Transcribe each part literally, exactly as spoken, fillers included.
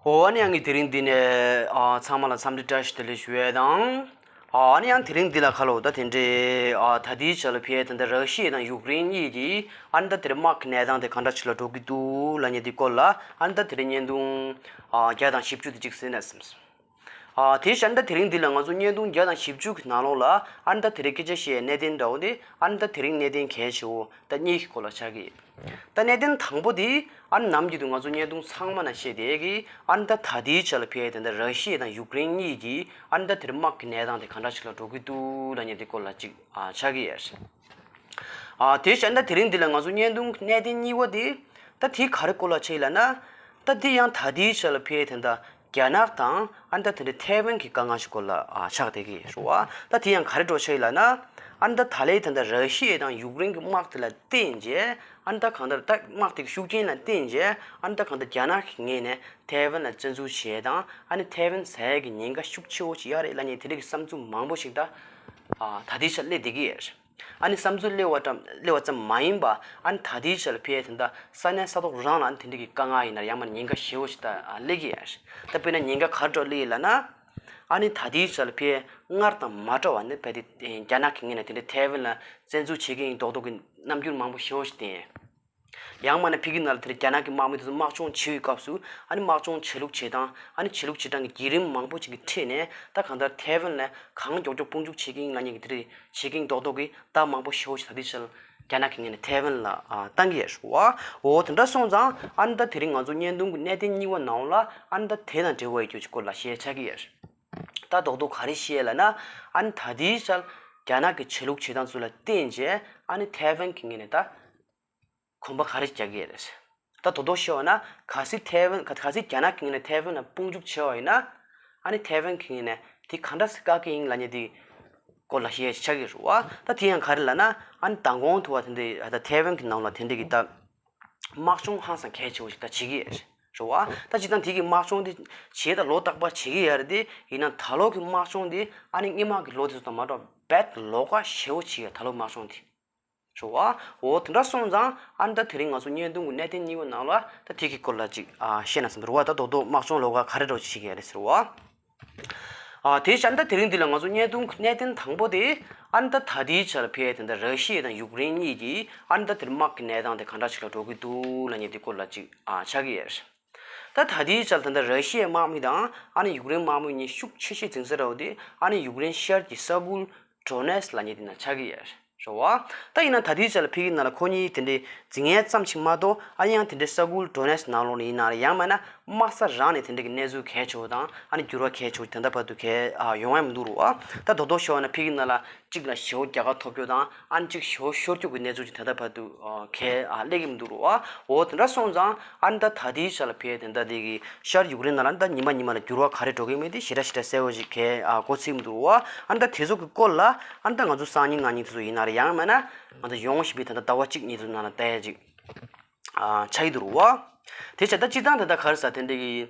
འོ་ཨ་ནི་ཡང་གི་དེ་རིང་འདི་ནས་ཨ་ཚང་མ་ལ་འཚམས་འདྲི་བཀྲ་ཤིས་བདེ་ལེགས་ཞུ་ཡས་དང་། ཨ་ཨ་ནི་ཡང་དེ་རིང་འདི་ལ་ཁ་ལོ་ད་དེ་འདྲའི་ཨ་ད་ལྟའི་ཆ་ལ་ཕི་ཨེ་ད་ལྟ་ར་ཤི་ཡ་དང་ཡུཀ་རེན་གཉིས་ཀྱི་ཨ་ནི་ད་དེ་རིང་དམག་གི་གནས་སྟངས་དེ་ག་འདྲ་ཞིག་ལ་འགྲོ་གི་འདུག་ལབ་མཁན་དེ་སྐོར་ལ་ཨ་ནི་ད་དེ་རིང་བརྙན་ཐུང་ཨ་བརྒྱ་དང་བཞི་བཅུ་དེ་གཅིག་གཟིགས་ན་བསམ་སོང་། ཨ་དེ་བཞིན་ད་དེ་རིང་འདི་ལ་ང་ཚོ་བརྙན་ཐུང་བརྒྱ་དང་བཞི་བཅུ་གི་ནང་ལོགས་ལ་ཨ་ནི་ད་དེ་རིང་སྐད་ཆ་བཤད་གནད་དོན་འདྲ་བོ་དེ་ཨ་ནི་ད་དེ་རིང་གནད་དོན་གལ་ཆེ་བོ་ད་གཉིས་ཀྱི་སྐོར་ལ་ཆགས་ཀྱི་ཡོད། ད་གནད་དོན་དང་པོ་དེ་ཨ་ནི་ནམ་རྒྱུན་དུ་ང་ཚོ་བརྙན་ཐུང་ཚང་མ་ན་བཤད་བསྡད་ཀྱི་ཨ་ནི་ད་ད་ལྟའི་ཆ་ལ་ཕི་ཨེ་ད་ལྟ་ར་ཤི་ཡ་དང་ཡུཀ་རེན་གཉིས་ཀྱི་ཨ་ནི་ད་དེ་རིང་དམག་གི་གནས་སྟངས་དེ་ག་འདྲ་ཞིག་ལ་འགྲོ་གི་འདུག་ལབ་མཁན་དེ་སྐོར་ལ་གཅིག་ཨ་ཆགས་ཀྱི་ཡོད། ཨ་དེ་བཞིན་ད་དེ་རིང་འདི་ལ་ང་ཚོ་བརྙན་ཐུང་གནད་དོན་གཉིས་པ་དེ་ད་དེ་ག་རེ་སྐོར་ལ་ཆགས་ཡིན་ལབ་ན། ད་དེ་ཡང་ད་ལྟའི་ཆ་ལ་ཕི་ཨེ་ད་ལྟ་རྒྱ་ནག་དང་ཨ་ནི་ད་དེ་འདྲའི་ཐའེ་ཝན་གྱི་དཀའ་ངལ་ཞིག་སྐོར་ལ་ཨ་ཆགས་བསྡད་ཀྱི་ཡོད་རེད་བ། ད་དེ་ཡང་ག་རེ་འགྲོ་ཆགས་ཡིན་ལབ་ན། ཨ་ནི་ད་ད་ལྟའི་ད་ལྟ་ར་ཤི་ཡ་དང་ཡུཀ་རེན་གྱི་དམག་དེ་ལ་བརྟེན་བྱས་ཨ་ནི་ད་གང་ལྟར་ད་དམག་དེ་གི་ཤུགས་རྐྱེན་ལ་བརྟེན་བྱས་ཨ་ནི་ད་གང་ལྟར་རྒྱ་ནག་གི་ངོས་ནས་ཐའེ་ཝན་ལ་བཙན་འཛུལ་བྱས་དང་ཨ་ནི་ཐའེ་ཝན་ཟ་ཡས་ཀྱི་ཉེན་ཁ་ཤུགས་ཆེ་བོ་ཞིག་ཡོད་རེད་ལབ་མཁན་དེ་འདྲ་གི་བསམ་ཚུལ་མང་པོ་ཞིག་ད་ཨ་ད་ལྟའི་ཆ་སླེབས་བསྡད་ཀྱི་ཡོད་རེད། ཨ་ནི་བསམ་ཚུལ་སླེབས་པ་ཙམ་སླེབས་པ་ཙམ་མ་ཡིན་པ་ཨ་ནི་ད་ལྟའི་ཆ་ལ་ཕི་ཨེ་ད་ལྟ་ས་གནས་ས་ཐོག་རང་ལ་ཨ་ནི་དེ་འདྲ་གི་དཀའ་ངལ་ཡིན་ན་ཡང་མིན་ན་ཉེན་ཁ་ཞེ་བོ་ཞིག་ད་སླེབས་ཀྱི་ཡོད་རེད། ད་དཔེར་ན་ཉེན་ཁ་ག་རེ་འདྲ་སླེབས་ཡོད་ལབ་ན། ཨ་ནི་ད་ལྟའི་ཆ་ལ་ཕི་ཨེ་སྔར་དང་མ་འདྲ་བ་ནི་ཕ་གི་རྒྱ་ནག་གི་ངོས་ནས་དེ་འདྲ་ཐའེ་ཝན་ལ་བཙན་འཛུལ་བྱེད་ཀྱི་ཡིན་མདོག་མདོག་གི་རྣམ་འགྱུར་མང་པོ་ཞེ་བོ་ཞིག་བསྟན། ཡང་མིན་ན་ཕ་གི་ནང་ལ་དེ་འདྲ་རྒྱ་ནག་གི་དམག་མི་དེ་ཚོ་དམག་སྦྱོང་བྱེད་པའི་སྐབས་སུ་ཨ་ནི་དམག་སྦྱོང་བྱེད་ལུགས་བྱེད་སྟངས་ཨ་ནི་བྱེད་ལུགས་བྱེད་སྟངས་ཀྱི་བརྒྱུད་རིམ་མང་པོ་ཞིག་གི་ཁྲོད་ནས་ད་གང་ལྟར་ཐའེ་ཝན་ལ་གང་མགྱོགས་མགྱོགས་དཔུང་འཇུག་བྱེད་ཀྱི་ཡིན་ལབ་མཁན་གྱི་དེ་འདྲ་བྱེད་ཀྱི་ཡིན་མདོག་མདོག་གི་ད་མང་པོ་ཞེ་བོ་ཞིག་ད་ལྟའི་ཆར་རྒྱ་ནག་གི་ངོས་ནས་ཐའེ་ཝན་ལ་ཨ་བཏང་གི་ཡོད་རེད་བ། འོ་དེ་འདྲ་སོང་ཙང་ཨ་ནི་ད་དེ་རིང་ང་ཚོ་བརྙན་ཐུང་གི་གནད་དོན་གཉིས་པ་ནང་ལ་ཨ་ནི་ད་དེ་དང་འབྲེལ་བ་ཡོད་རྒྱུ་ཅིག་སྐོར་ལ་བཤད་ཆགས་ཀྱི་ཡོད་རེད། ད་རྡོག་རྡོག་ག་རེ་བཤད་ལབ་ན། ཨ་ནི་ད་ལྟའི་ཆར་རྒྱ་ནག་གི་བྱེད་ལུགས་བྱེད་སྟངས་ཚོ་ལ་བརྟེན་བྱས་ཨ་ནི་ཐའེ་ཝན་གྱི་ངོས་ནས་ད་གོམ་པ་ག་རེ་རྒྱག་གི་ཡོད་རེད། ད་རྡོག་རྡོག་བཤད་པ་ན་གལ་སྲིད་ཐའེ་ཝན་གལ་སྲིད་རྒྱ་ནག་གི་ངོས་ནས་ཐའེ་ཝན་ལ་དཔུང་འཇུག་བྱས་པ་ཡིན་ན། ཨ་ནི་ཐའེ་ཝན་གྱི་ངོས་ནས་དེ་ག་འདྲ་སེ་བཀག་གི་ཡིན་ལབ་མཁན་དེ་སྐོར་ལ་བཤད་ཆགས་ཀྱི་རེད་བ། ད་དེ་ཡང་ག་རེ་ལབ་ན། ཨ་ནི་མདང་དགོང་དུ་བ་དེ་འདྲའི་ད་ཐའེ་ཝན་གྱི་ནང་ལ་དེ་འདྲའི་གི་ད་དམག་སྦྱོང་ཧང་སང་གལ་ཆེ་བོ་ཞིག་ད་བྱེད་ཀྱི་ཡོད་རེད་བ། ད་སྤྱིར་བཏང་དེ་གི་དམག་སྦྱོང་དེ་བྱས་ད་ལོ་རྟག་པར་བྱེད་ཀྱི་ཡོད་རེད་དེ། ཡིན་ན་ད་ལོ་གི་དམག་སྦྱོང་དེ་ཨ་ནི་སྔོན་མ་གི་ལོ་དེ་ཚོ་དང་མ་འདྲ་བ་བད་ལོགས་ཀ་ཞེ་བོ་བྱེད་ཀྱི་ཡོད་ད་ལོ་དམག་སྦྱོང་དེ། རེད་བ། འོ་དེ་འདྲ་སོང་ཙང་ཨ་ནི་ད་དེ་རིང་ང་ཚོ་བརྙན་ཐུང་གི་གནད་དོན་གཉིས་པ་ནང་ལ་ད་དེ་གི་སྐོར་ལ་ཅིག་ཨ་བཤད་ན་བསམ་པ་རེད་བ། ད་རྡོག་རྡོག་དམག་སྦྱོང་ལོགས་ཀ་ག་རེ་འདྲ་བོ་ཅིག་བྱེད་ཀྱི་ཡོད་རེད་ཟེར་བ། ཨ་དེ་བཞིན་ད་དེ་རིང་འདི་ལ་ང་ཚོ་བརྙན་ཐུང་གི་གནད་དོན་དང་པོ་དེ་ཨ་ནི་ད་ད་ལྟའི་ཆར་ཕི་ཨེ་ད་ལྟ་ར་ཤི་ཡ་དང་ཡུཀ་རེན་གཉིས་ཀྱིས་ཨ་ནི་ད་དེར་དམག་གི་གནས་སྟངས་དེ་ག་འདྲ་ཞིག་ལ་འགྲོ་གི་འདུག་ལབ་མཁན་དེ་སྐོར་ལ་ཅིག་ཨ་ཆགས་ཀྱི་ཡོད་རེད། ད་ད་ལྟའི་ཆར་ད་ལྟ་ར་ཤི་ཡའི་དམག་མི་དང་ཨ་ནི་ཡུཀ་རེན་དམག་མི་གཉིས་ཤུགས་ཆེ་ཤོས་འཛིང་ས་འདྲ་བོ་དེ་ཨ་ནི་ཡུཀ་རེན་ཤར་གྱི་ས་ཁུལ་ཌོ་ནེ་སི་ལབ་མཁན་དེ་ན་ཆགས་ཀྱི་ཡོད་རེད། རེད་བ། ད་ཡིན་ན་ད་ལྟའི་ཆ་ལ་ཕ་གི་ནང་ལ་ཁོ་གཉིས་དེ་འདྲའི་འཛིང་ཡས་ཙམ་ཞིག་མ་གཏོགས་ཨ་ནི་ཡང་དེ་འདྲའི་ས་ཁུལ་ཌོ་ནེ་སི་ནང་ལོགས་ནས་ཡིན་ན་རེད། ཡང་མིན་ན་དམག་ས་རང་ནས་དེ་འདྲའི་གི་གནས་ཚུལ་གལ་ཆེ་བོ་དང་ཨ་ནི་འགྱུར་བ་གལ་ཆེ་བོ་དེ་འདྲ་བར་དུ་གལ་ཨ་ཡོང་ཡ་མི་འདུག་རེད་བ། ད་རྡོག་རྡོག་ཤོར་བ་ན་ཕ་གི་ནང་ལ་གཅིག་ལ་ཞེ་བོ་རྒྱལ་ཁ་ཐོབ་རྒྱུ་དང་ཨ་ནི་གཅིག་ཞེ་བོ་ཤོར་རྒྱུ་གི་གནས་ཚུལ་ཅིག་དེ་འདྲ་བར་དུ་ཨ་གལ་ཨ་སླེབས་ཀྱི་མི་འདུག་རེད་བ། འོ་དེ་འདྲ་སོང་ཙང་ཨ་ནི་ད་ད་ལྟའི་ཆ་ལ་ཕ་གི་དེ་འདྲ་དེ་གི་ཤར་ཡུཀ་རེན་ནང་ལ་ད་ཉི་མ་ཉི་མ་ལ་འགྱུར་བ་ག་རེ་འགྲོ་གི་མེད་དེ་ཞེ་དྲག་ཞེ་དྲག་གསལ་བོ་ཞིག་གལ་ཨ་གོ་ཚིག་མི་འདུག་རེད་བ། ཨ་ནི་ད་དེ་ཚོ་གི་སྐོར་ལ་ཨ་ནི་ད་ང་ཚོ་སང་ཉིན་གནངས་ཉིན་དེ་ཚོ་ཡིན་ན་རེད། ཡང་མིན་ན་ང་ཚོ་ཡོང་བཞིན་པའི་ད་ལྟ་ཟླ་བ་གཅིག་གཉིས་ཚོ་ནང་ལ་ལྟ་ཡ་ཅིག་ཨ་ཆགས་ཀྱི་འདུག་རེད་བ། དེ་བྱས་ད་སྤྱིར་བཏང་ད་ལྟ་ག་རེ་ཟ་དེ་འདྲ་གི་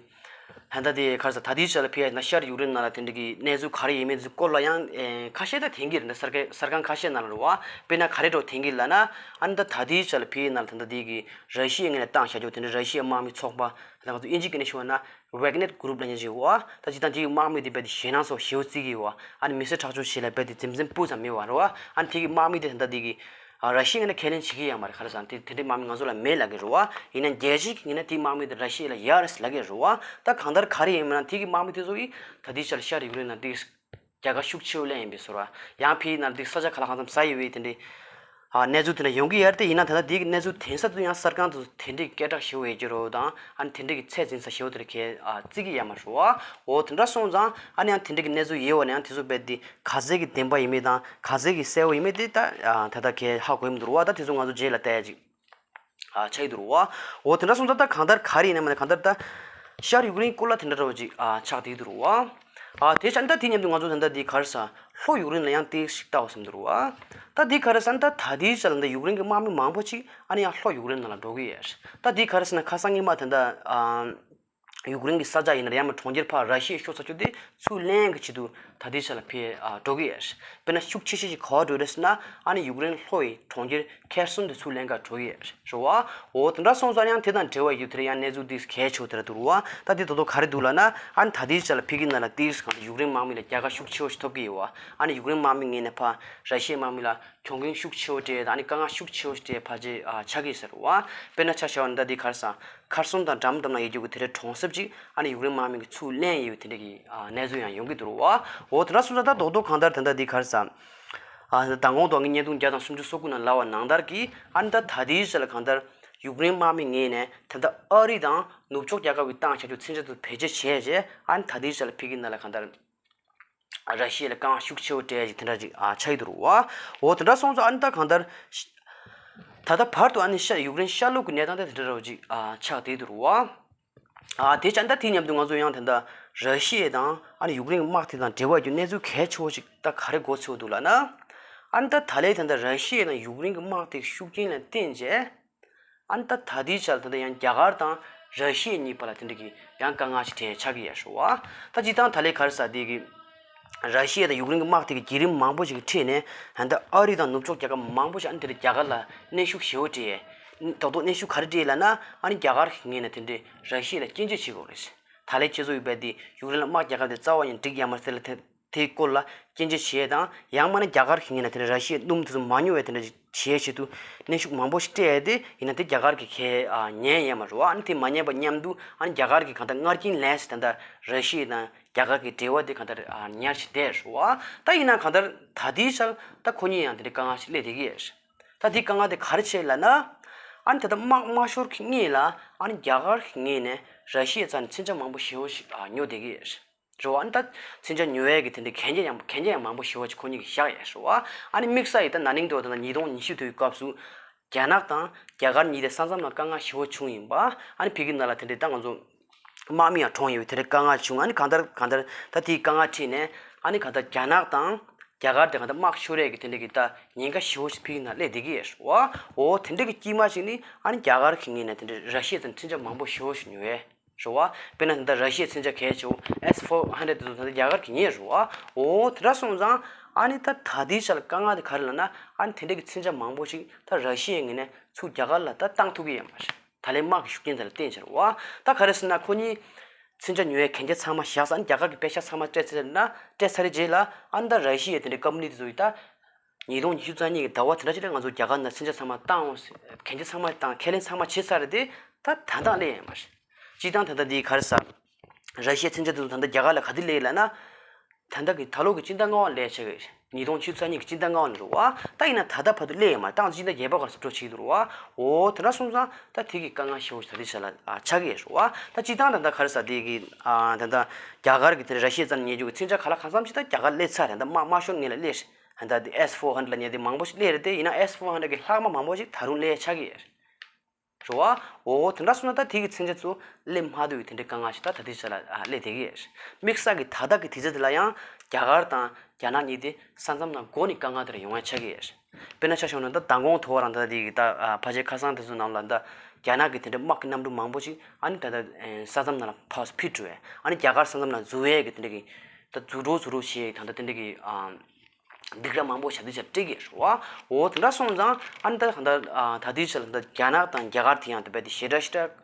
ད་ལྟ་དེ་ག་རེ་ཟ་ད་ལྟའི་ཆ་ལ་ཕ་གི་ན་ཤར་ཡུཀ་རེན་ནང་ལ་དེ་འདྲ་གི་གནས་ཚུལ་ག་རེ་ཡིན་མིན་དེ་ཚོ་སྐོར་ལ་ཡང་ཨེ་ཁ་ཤས་ད་ཐོན་གྱི་རེད། ད་གསར་ཁ་གསར་ཁང་ཁ་ཤས་ནང་ལ་རེད་བ། དཔེར་ན་ག་རེ་འདྲ་ཐོན་གྱི་ལབ་ན། ཨ་ནི་ད་ད་ལྟའི་ཆ་ལ་ཕ་གི་ནང་ལ་ད་ལྟ་དེ་གི་ར་ཤི་ཡའི་ངོས་ནས་བཏང་བཞག་རྒྱུ་དེ་འདྲ་ར་ཤི་ཡའི་དམག་མི་ཚོགས་པ་ད་ང་ཚོ་དབྱིན་ཇི་སྐད་ནས་ཞུ་བ་ན། ཝེག་ནེར་གུ་རུབ་ལབ་མཁན་ཅིག་ཡོད་བ། ད་སྤྱིར་བཏང་དེའི་དམག་མི་དེ་རྦད་དེ་ཞེད་སྣང་ཚོ་ཞེ་པོ་བརྩི་གི་ཡོད་བ། ཨ་ནི་མི་སེར་ཁྲག་སྦྱོར་བྱེད་ལ་རྦད་དེ་འཛེམ་འཛེམ་སྤུ་ཙམ་མེད་བ་རེད་བ། ཨ་ནི་དེ་གི་དམག་མི་དེ་ད་ལྟ་དེ་གི་ཨ་ར་ཤི་ཡ་ནས་ཁས་ལེན་བྱེད་ཀྱི་ཡོད་མ་རེད། ག་རེ་ཟེར་ན་དེ་དེ་འདྲའི་དམག་མི་ང་ཚོ་ལ་མེད་ལབ་ཀྱི་རེད་བ། ཡིན་ན་རྒྱལ་སྤྱི་གི་ངོས་ནས་དེའི་དམག་མི་དེ་ར་ཤི་ཡ་ལ་ཡོད་རེད་ལབ་ཀྱི་རེད་བ། ད་གང་ལྟར་ག་རེ་ཡིན་མིན་ན་དེ་གི་དམག་མི་དེ་ཚོ་གིས་ད་ལྟའི་ཆར་ཤར་ཡུཀ་རེན་ནང་དེ་རྒྱལ་ཁ་ཤུགས་ཆེ་བོ་ལེན་ཡིན་པའི་བཟོ་འདྲ། ཡང་ཕ་གི་ནང་དེ་ས་ཆ་ག་ལ་གང་འཚམ་ཟ་ཡི་བའི་དེ་འདྲའི་ཨ་གནས་ཚུལ་དེ་འདྲ་ཡོང་གི་ཡོད་རེད་དེ། ཡིན་ན་ད་ལྟ་དེ་གི་གནས་ཚུལ་ཐོན་ས་དེ་ཚོ་ཡང་གསར་ཁང་དེ་ཚོ་དེ་འདྲའི་སྐད་གྲགས་ཞེ་བོ་ཡོད་ཀྱི་རེད་བ། དང་ཨ་ནི་དེ་འདྲའི་གི་ཚད་འཛིན་ས་ཞེ་བོ་དེ་འདྲ་གས་ཨ་བརྩི་གི་ཡོད་མ་རེད་བ། འོ་དེ་འདྲ་སོང་ཙང་ཨ་ནི་ཡང་དེ་འདྲའི་གི་གནས་ཚུལ་ཡོད་བ་ན་ཡང་དེ་ཚོ་རྦད་དེ་ག་ཚད་ཀྱི་བདེན་པ་ཡིན་མིན་དང་ག་ཚད་ཀྱི་གསལ་བོ་ཡིན་མིན་དེ་ད་ཨ་ད་ལྟ་གས་ཧ་གོ་ཡི་མི་འདུག་རེད་བ། ད་དེ་ཚོ་ང་ཚོ་རྗེས་ལ་བལྟ་ཡ་ཅིག་ཨ་ཆགས་ཀྱི་འདུག་རེད་བ། འོ་དེ་འདྲ་སོང་ཙང་ད་གང་ལྟར་ག་རེ་ཡིན་ན་མིན་ན་གང་ལྟར་ད་ཤར་ཡུཀ་རེན་སྐོར་ལ་དེ་འདྲ་འདྲ་བོ་ཅིག་ཨ་ཆགས་བསྡད་ཀྱི་འདུག་རེད་བ། ཨ་དེ་ཆ་ད་དེ་མཉམ་དུ་ང་ཚོ་ད་ལྟ་འདི་ག་རེ་ཟ་ལྷོ་ཡུཀ་རེན་ལ་ཡང་དེ་ཞིག་ལྟ་བ་བསམ་འདུག་རེད་བ། ད་འདི་ག་རེ་ཟ་ད་ད་དེའི་ཆ་ལ་འདི་ཡུཀ་རེན་གྱི་དམག་མི་མང་པོ་ཅིག་ཨ་ནི་ཡང་ལྷོ་ཡུཀ་རེན་ནང་ལ་འགྲོ་གི་ཡོད་རེད། ད་འདི་ག་རེ་ཟ་ན་ཁ་སང་ཉི་མ་ད་ལྟ་ཨ། ཡུཀ་རེན་གྱི་ས་ཆ་ཡིན་ན་ཡང་མིན་གྲོང་ཁྱེར་ཕར་ར་ཤི་ཡའི་ཤོར་ཚར་རྒྱུ་དེ་ཚུར་ལེན་གྱི་ཆེད་དུ་ད་ལྟའི་ཆ་ལ་ཕར་ཨ་འགྲོ་གི་ཡོད་རེད། དཔེར་ན་ཤུགས་ཆེ་ཤོས་ཅིག་ག་པར་འགྲོ་རེད་ཟེར་ན། ཨ་ནི་ཡུཀ་རེན་ལྷོ་ཡི་གྲོང་ཁྱེར་ཁེར་སོན་དེ་ཚུར་ལེན་ག་འགྲོ་གི་ཡོད་རེད་བ། འོ་དེ་འདྲ་སོང་ཙང་ཡང་དེ་དང་འབྲེལ་བ་ཡོད་དེ་རེད། ཡང་གནས་ཚུལ་དེ་གལ་ཆེ་བོ་དེ་འདྲ་འདུག་རེད་བ། ད་དེ་ད་དུང་ག་རེ་འདུག་ལབ་ན། ཨ་ནི་ད་ལྟའི་ཆ་ལ་ཕ་གི་ནང་ལ་དེ་གང་ཡུཀ་རེན་དམག་མི་ལ་རྒྱལ་ཁ་ཤུགས་ཆེ་བོ་ཞིག་ཐོབ་ཀྱི་ཡོད་བ། ཨ་ནི་ཡུཀ་རེན་དམག་མི་ངོས་ནས་ཕར་ར་ཤི་ཡའི་དམག་མི་ལ་གྱོང་གུན་ཤུགས་ཆེ་བོ་སྤྲད་དང་། ཨ་ནི་དཀའ་ངལ་ཤུགས་ཆེ་བོ་སྤྲད་ཕར་ཆེར་ཨ་ཆགས་ཀྱི་ཡོད་ཟེར་བ། དཔེར་ན་ཆ་བཞག་པ་ན་ད་འདི་ག་རེ་ཟེར། ཁར་སོན་དང་འགྲམ་འགྲམ་ན་ཡོད་རྒྱུ་གི་དེ་འདྲའི་གྲོང་གསེབ་ཅིག་ཨ་ནི་ཡུཀ་རེན་དམག་མི་གིས་ཚུར་ལེན་ཡོད་པའི་དེ་འདྲ་གི་ཨ་གནས་ཚུལ་ཡང་ཡོང་གི་འདུག་རེད་བ། འོ་དེ་འདྲ་སོང་ཙང་ད་རྡོག་རྡོག་གང་ལྟར་ད་ལྟ་འདི་ག་རེ་ཟེར། ཨ་མདང་དགོང་དུ་ངས་བརྙན་ཐུང་བརྒྱ་དང་སུམ་ཅུ་སོ་དགུ་ནང་ལབ་པ་ནང་ལྟར་གྱི། ཨ་ནི་ད་ད་ལྟའི་ཆ་ལ་གང་ལྟར་ཡུཀ་རེན་དམག་མི་ངོས་ནས་ད་ལྟ་ཨ་རི་དང་ནུབ་ཕྱོགས་རྒྱལ་ཁབ་ཀྱིས་བཏང་བཞག་རྒྱུ་མཚོན་ཆ་དེ་བེད་སྤྱོད་བྱས་རྗེས། ཨ་ནི་ད་ལྟའི་ཆ་ལ་ཕ་གི་ནང་ལ་གང་ལྟར་ར་ཤི་ཡ་ལ་དཀའ་ངལ་ཤུགས་ཆེ་བོ་སྤྲད་ཡ་ཅིག་དེ་འདྲ་ཅིག་ཨ་ཆགས་ཀྱི་འདུག་རེད་བ། འོ་དེ་འདྲ་སོང་ཙང་ཨ་ནི་ད་གང་ལྟར་ཤ་ད་ལྟ་བར་དུ་ཨ་ནི་ཤ་ཡུཀ་རེན་ཤར་ལུགས་ཀྱི་གནས་སྟངས་དེ་དེ་འདྲ་རོ་ཅིག་ཨ་ཆགས་བསྡད་འདུག་རེད་བ། ཨ་དེ་བྱས་ད་དེ་མཉམ་དུ་ང་ཚོ་ཡང་ད་ལྟ་ར་ཤི་ཡ་དང་ཨ་ནི་ཡུཀ་རེན་གྱི་དམག་དེ་དང་འབྲེལ་བ་ཡོད་རྒྱུ་གནས་ཚུལ་གལ་ཆེ་བོ་ཞིག་ད་ག་རེ་གོ་ཆོད་འདུག་ལབ་ན། ཨ་ནི་ད་ད་ལན་ད་ལྟ་ར་ཤི་ཡ་དང་ཡུཀ་རེན་གྱི་དམག་དེ་ཤུགས་རྐྱེན་ལ་བརྟེན་བྱས། ཨ་ནི་ད་ད་ལྟའི་ཆར་ད་ལྟ་ཡང་རྒྱ་གར་དང་ར་ཤི་ཡ་གཉིས་བར་ལ་དེ་འདྲ་གི་ཡང་དཀའ་ངལ་ཞིག་འཕྲད་ཆགས་ཀྱི་ཡོད་རེད་བ། ད་སྤྱིར་བཏང་ད་ལན་ག་རེ་ཟེར་དེ་གི་ར་ཤི་ཡ་དང་ཡུཀ་རེན་གྱི་དམག་དེ་གི་བརྒྱུད་རིམ་མང་པོ་ཞིག་གི་ཁྲོད་ནས་ད་ལྟ་ཨ་རི་དང་ནུབ་ཕྱོགས་རྒྱལ་ཁབ་མང་པོ་ཞིག་ཨ་ནི་དེ་འདྲ་རྒྱ་གར་ལ་གནོན་ཤུགས་ཞེ་པོ་སྤྲད། རྡོག་རྡོག་གནོན་ཤུགས་ག་རེ་སྤྲད་ལབ་ན། ཨ་ནི་རྒྱ་གར་གྱི་ངོས་ནས་དེ་འདྲའི་ར་ཤི་ཡ་ལ་སྐྱོན་བརྗོད་བྱེད་དགོས་རེད། ད་ལན་ཁྱེད་ཚོ་ཡོད་པ་དེ་ཡུཀ་རེན་ལ་དམག་རྒྱག་ག་དེ་རྩ་བ་ནས་འགྲིག་ཡོད་མ་རེད་ཟེར་ལབ་དེ། དེའི་སྐོར་ལ་སྐྱོན་བརྗོད་བྱེད་ཡས་དང་། ཡང་མིན་ན་རྒྱ་གར་གྱི་ངོས་ནས་དེ་འདྲ་ར་ཤི་ཡའི་སྣུམ་དེ་ཚོ་མ་ཉོ་བའི་དེ་འདྲ་བྱེད་ཡས་ཆེད་དུ་གནོན་ཤུགས་མང་པོ་ཞིག་སྤྲད་ཡས་དེ་ཡིན་ན་དེ་རྒྱ་གར་གྱིས་གས་ཨ་ཉན་ཡས་མ་རེད་བ། ཨ་ནི་དེ་མ་ཉན་པ་མཉམ་དུ་ཨ་ནི་རྒྱ་གར་གྱིས་གང་ལྟར་ངར་རྐྱེན་ལས་སུ་ད་ལྟ་ར་ཤི་ཡ་དང་རྒྱ་གར་གྱི་འབྲེལ་བ་དེ་གང་ལྟར་ཨ་ཉར་བཞིན་བསྡད་རེད་བ། ད་ཡིན་ན་གང་ལྟར་ད་ལྟའི་ཆར་ད་ཁོ་གཉིས་ཡང་དེ་འདྲའི་དཀའ་ངལ་ཞིག་སླེབས་བསྡད་ཀྱི་ཡོད་རེད། ད་དེའི་དཀའ་ངལ་དེ་ག་རེ་བྱས་ལབ་ན། ཨ་ནི་ད་ལྟ་དམག་མ་ཤོར་གྱི་སྔོན་ལ་ཨ་ནི་རྒྱ་གར་གྱི་ངོས་ནས་ར་ཤི་ཡའི་རྩ་ནས་མཚོན་ཆ་མང་པོ་ཞེ་པོ་ཞིག་ཨ་ཉོ་བསྡད་ཀྱི་ཡོད་རེད། རེད་བ། ཨ་ནི་ད་མཚོན་ཆ་ཉོ་ཡས་ཀྱི་དེ་འདྲའི་གན་རྒྱ་ཡང་གན་རྒྱ་ཡང་མང་པོ་ཞེ་པོ་ཅིག་ཁོ་གཉིས་ཀྱིས་བཞག་ཡོད་རེད་བ། ཨ་ནི་དམིགས་བསལ་ཡིན་ད་ན་ནིང་དུ་ད་ལྟ་ཉིས་སྟོང་ཉི་ཤུ་དུས་སྐབས་སུ་རྒྱ་ནག་དང་རྒྱ་གར་གཉིས་དེ་ས་མཚམས་ལ་དཀའ་ངལ་ཞེ་པོ་བྱུང་ཡིན་པ། ཨ་ནི་ཕ་གི་ནང་ལ་དེ་འདྲའི་ད་ང་ཚོ་དམག་མི་ཡང་གྲོངས་ཡོད་པའི་དེ་འདྲའི་དཀའ་ངལ་བྱུང་། ཨ་ནི་གང་ལྟར་གང་ལྟར་ད་དེའི་དཀའ་ངལ་འཕྲད་ནས་ཨ་ནི་གང་ལྟར་རྒྱ་ནག་དང་རྒྱ་གར་དེ་གང་ལྟར་དམག་ཤོར་ཡས་ཀྱི་དེ་འདྲའི་གི་ད་ཉེན་ཁ་ཞེ་པོ་ཞིག་ཕ་གི་ནང་སླེབས་བསྡད་ཀྱི་ཡོད་རེད་བ། འོ་དེ་འདྲའི་གི་དཀྱིལ་མ་ཞིག་ནི་ཨ་ནི་རྒྱ་གར་གྱི་ངོས་ནས་དེ་འདྲའི་ར་ཤི་ཡའི་མཚོན་ཆ་མང་པོ་ཞེ་པོ་ཞིག་ཉོ་ཡས། རེད་བ། དཔེར་ན་ད་ལྟ་ར་ཤི་ཡའི་མཚོན་ཆ་གལ་ཆེ་བོ་S four hundred དེ་ཚོ་ད་ལྟ་རྒྱ་གར་གྱིས་ཉོས་རེད་བ། འོ་དེ་འདྲ་སོང་ཙང་ཨ་ནི་ད་ད་ལྟའི་ཆ་ལ་དཀའ་ངལ་དེ་ག་རེ་ལབ་ན། ཨ་ནི་དེ་འདྲ་གི་མཚོན་ཆ་མང་པོ་ཞིག་ད་ར་ཤི་ཡའི་ངོས་ནས་ཚུར་རྒྱ་གར་ལ་ད་བཏང་ཐུབ་ཀྱི་ཡོད་མ་རེད། ད་ལན་དམག་གི་ཤུགས་རྐྱེན་དེ་ལ་བརྟེན་བྱས་རེད་བ། ད་ག་རེ་ཟེར་ན་ཁོ་གཉིས་མཚོན་ཆ་ཉོ་ཡའི་གན་རྒྱ་ཚང་མ་བཞག་ས། ཨ་ནི་རྒྱ་གར་གྱིས་པེ་ཤག་ཚང་མ་སྤྲད་ཚར་ན། སྤྲད་ཚར་རྗེས་ལ་ཨ་ནི་ད་ར་ཤི་ཡའི་དེ་འདྲའི་ཀམ་པ་ནི་དེ་ཚོ་ཡིས་ད། ཉིས་སྟོང་ཉི་ཤུ་རྩ་གཉིས་ཀྱི་ཟླ་བ་དེ་འདྲ་ཅིག་ལ་ང་ཚོ་རྒྱ་གར་ནང་མཚོན་ཆ་ཚང་མ་བཏང་འོང་ཟེར། གན་རྒྱ་ཚང་མ་བཏང་ཁས་ལེན་ཚང་མ་བྱས་ཚར་རེད་དེ། ད་ད་ལྟ་སླེབས་ཡོད་མ་རེད། སྤྱིར་བཏང་ད་ལྟ་འདི་ག་རེ་ཟེར། ར་ཤི་ཡའི་མཚོན་ཆ་དེ་ཚོ་ད་ལྟ་རྒྱ་གར་ལ་ག་དུས་སླེབས་ཡོད་ལབ་ན། ད་ལྟ་གི་ད་ལོ་གི་སྤྱི་ཟླ་ལྔ་པ་ལ་སླེབས་ཆགས་ཀྱི་རེད། ཉིས་སྟོང་ཉི་ཤུ་རྩ་གཉིས་ཀྱི་སྤྱི་ཟླ་ལྔ་པ་ལ་རེད་བ། ད་ཡིན་ན་ད་ལྟ་བར་དུ་སླེབས་ཡོད་མ་རེད། ད་ང་ཚོ་སྤྱི་ཟླ་བརྒྱད་པ་སྐབས་སུ་འགྲོ་བྱེད་ཀྱི་འདུག་རེད་བ། འོ་དེ་འདྲ་སོང་ཙང་ད་དེ་གི་དཀའ་ངལ་ཞེ་པོ་ཞིག་ད་ལྟའི་ཆ་ལ་ཨ་ཆགས་ཀྱི་ཡོད་རེད་བ། ད་སྤྱིར་བཏང་ད་ལྟ་ག་རེ་ཟེར་དེ་གི་ཨ་ད་ལྟ་རྒྱ་གར་གྱི་དེ་ར་ཤི་ཡའི་རྩ་ནས་ཉོས་རྒྱུ་གི་མཚོན་ཆ་གང་ལ་གང་འཚམ་ཞིག་ད་རྒྱ་གར་སླེབས་ཚར་རེད། ད་དམག་མ་ཤོར་སྔོན་ལ་སླེབས་རེད། ད་ལྟ་S four hundred ལབ་མཁན་དེ་མང་པོ་ཞིག་སླེབས་རེད་དེ། ཡིན་ན་S four hundred གི་ལྷག་མ་མང་པོ་ཞིག་ད་རུང་སླེབས་ཆགས་ཀྱི་ཡོད་རེད། རེད་བ། འོ་དེ་འདྲ་སོང་ན་ད་དེ་གི་མཚོན་ཆ་ཚོ་སླེབས་མ་ཐུབ་པའི་དེ་འདྲའི་དཀའ་ངལ་ཞིག་ད་ད་ལྟའི་ཆ་ལ་ཨ་སླེབས་བསྡད་ཀྱི་ཡོད་རེད། དམིགས་བསལ་གྱི་ད་ལྟ་གི་དུས་ཚོད་འདི་ལ་ཡང་རྒྱ་གར་དང་རྒྱ་ནག་གཉིས་དེ་ས་མཚམས་ནང་སྒོ་ནས་དཀའ་ངལ་དེ་འདྲ་ཡོང་ཡ་ཆགས་ཀྱི་ཡོད་རེད། དཔེར་ན་ཆ་བཞག་ན་ད་མདང་དགོང་ཐོ་བ་རང་ད་དེ་གི་ད་ཨ་ཕལ་ཆེར་ཁ་སང་དེ་ཚོ་ནང་ལ་ད་རྒྱ་ནག་གི་དེ་འདྲའི་དམག་གི་གནམ་གྲུ་མང་པོ་ཞིག་ཨ་ནི་ད་ལྟ་ཨེ་ས་མཚམས་ནང་ལ་ཕར་ཕུད་འགྲོ་བས། ཨ་ནི་རྒྱ་གར་ས་མཚམས་ནང་འཛུལ་བའི་གི་དེ་འདྲ་གི་ད་འཛུལ་འགྲོ་འཛུལ་འགྲོ་བྱས་ད་ལྟ་དེ་འདྲ་གི་ཨ། སྡིགས་ར་མང་པོ་ཞེ་པོ་ཅིག་སྤྲད་ཀྱི་རེད་བ། འོ་དེ་འདྲ་སོང་ཙང་ཨ་ནི་ད་གང་ལྟར་ཨ་ད་ལྟའི་ཆར་ད་རྒྱ་ནག་དང་རྒྱ་གར་དེ་ཡང་དེ་བས་དེ་ཞེ་དྲག་ཞེ་དྲག་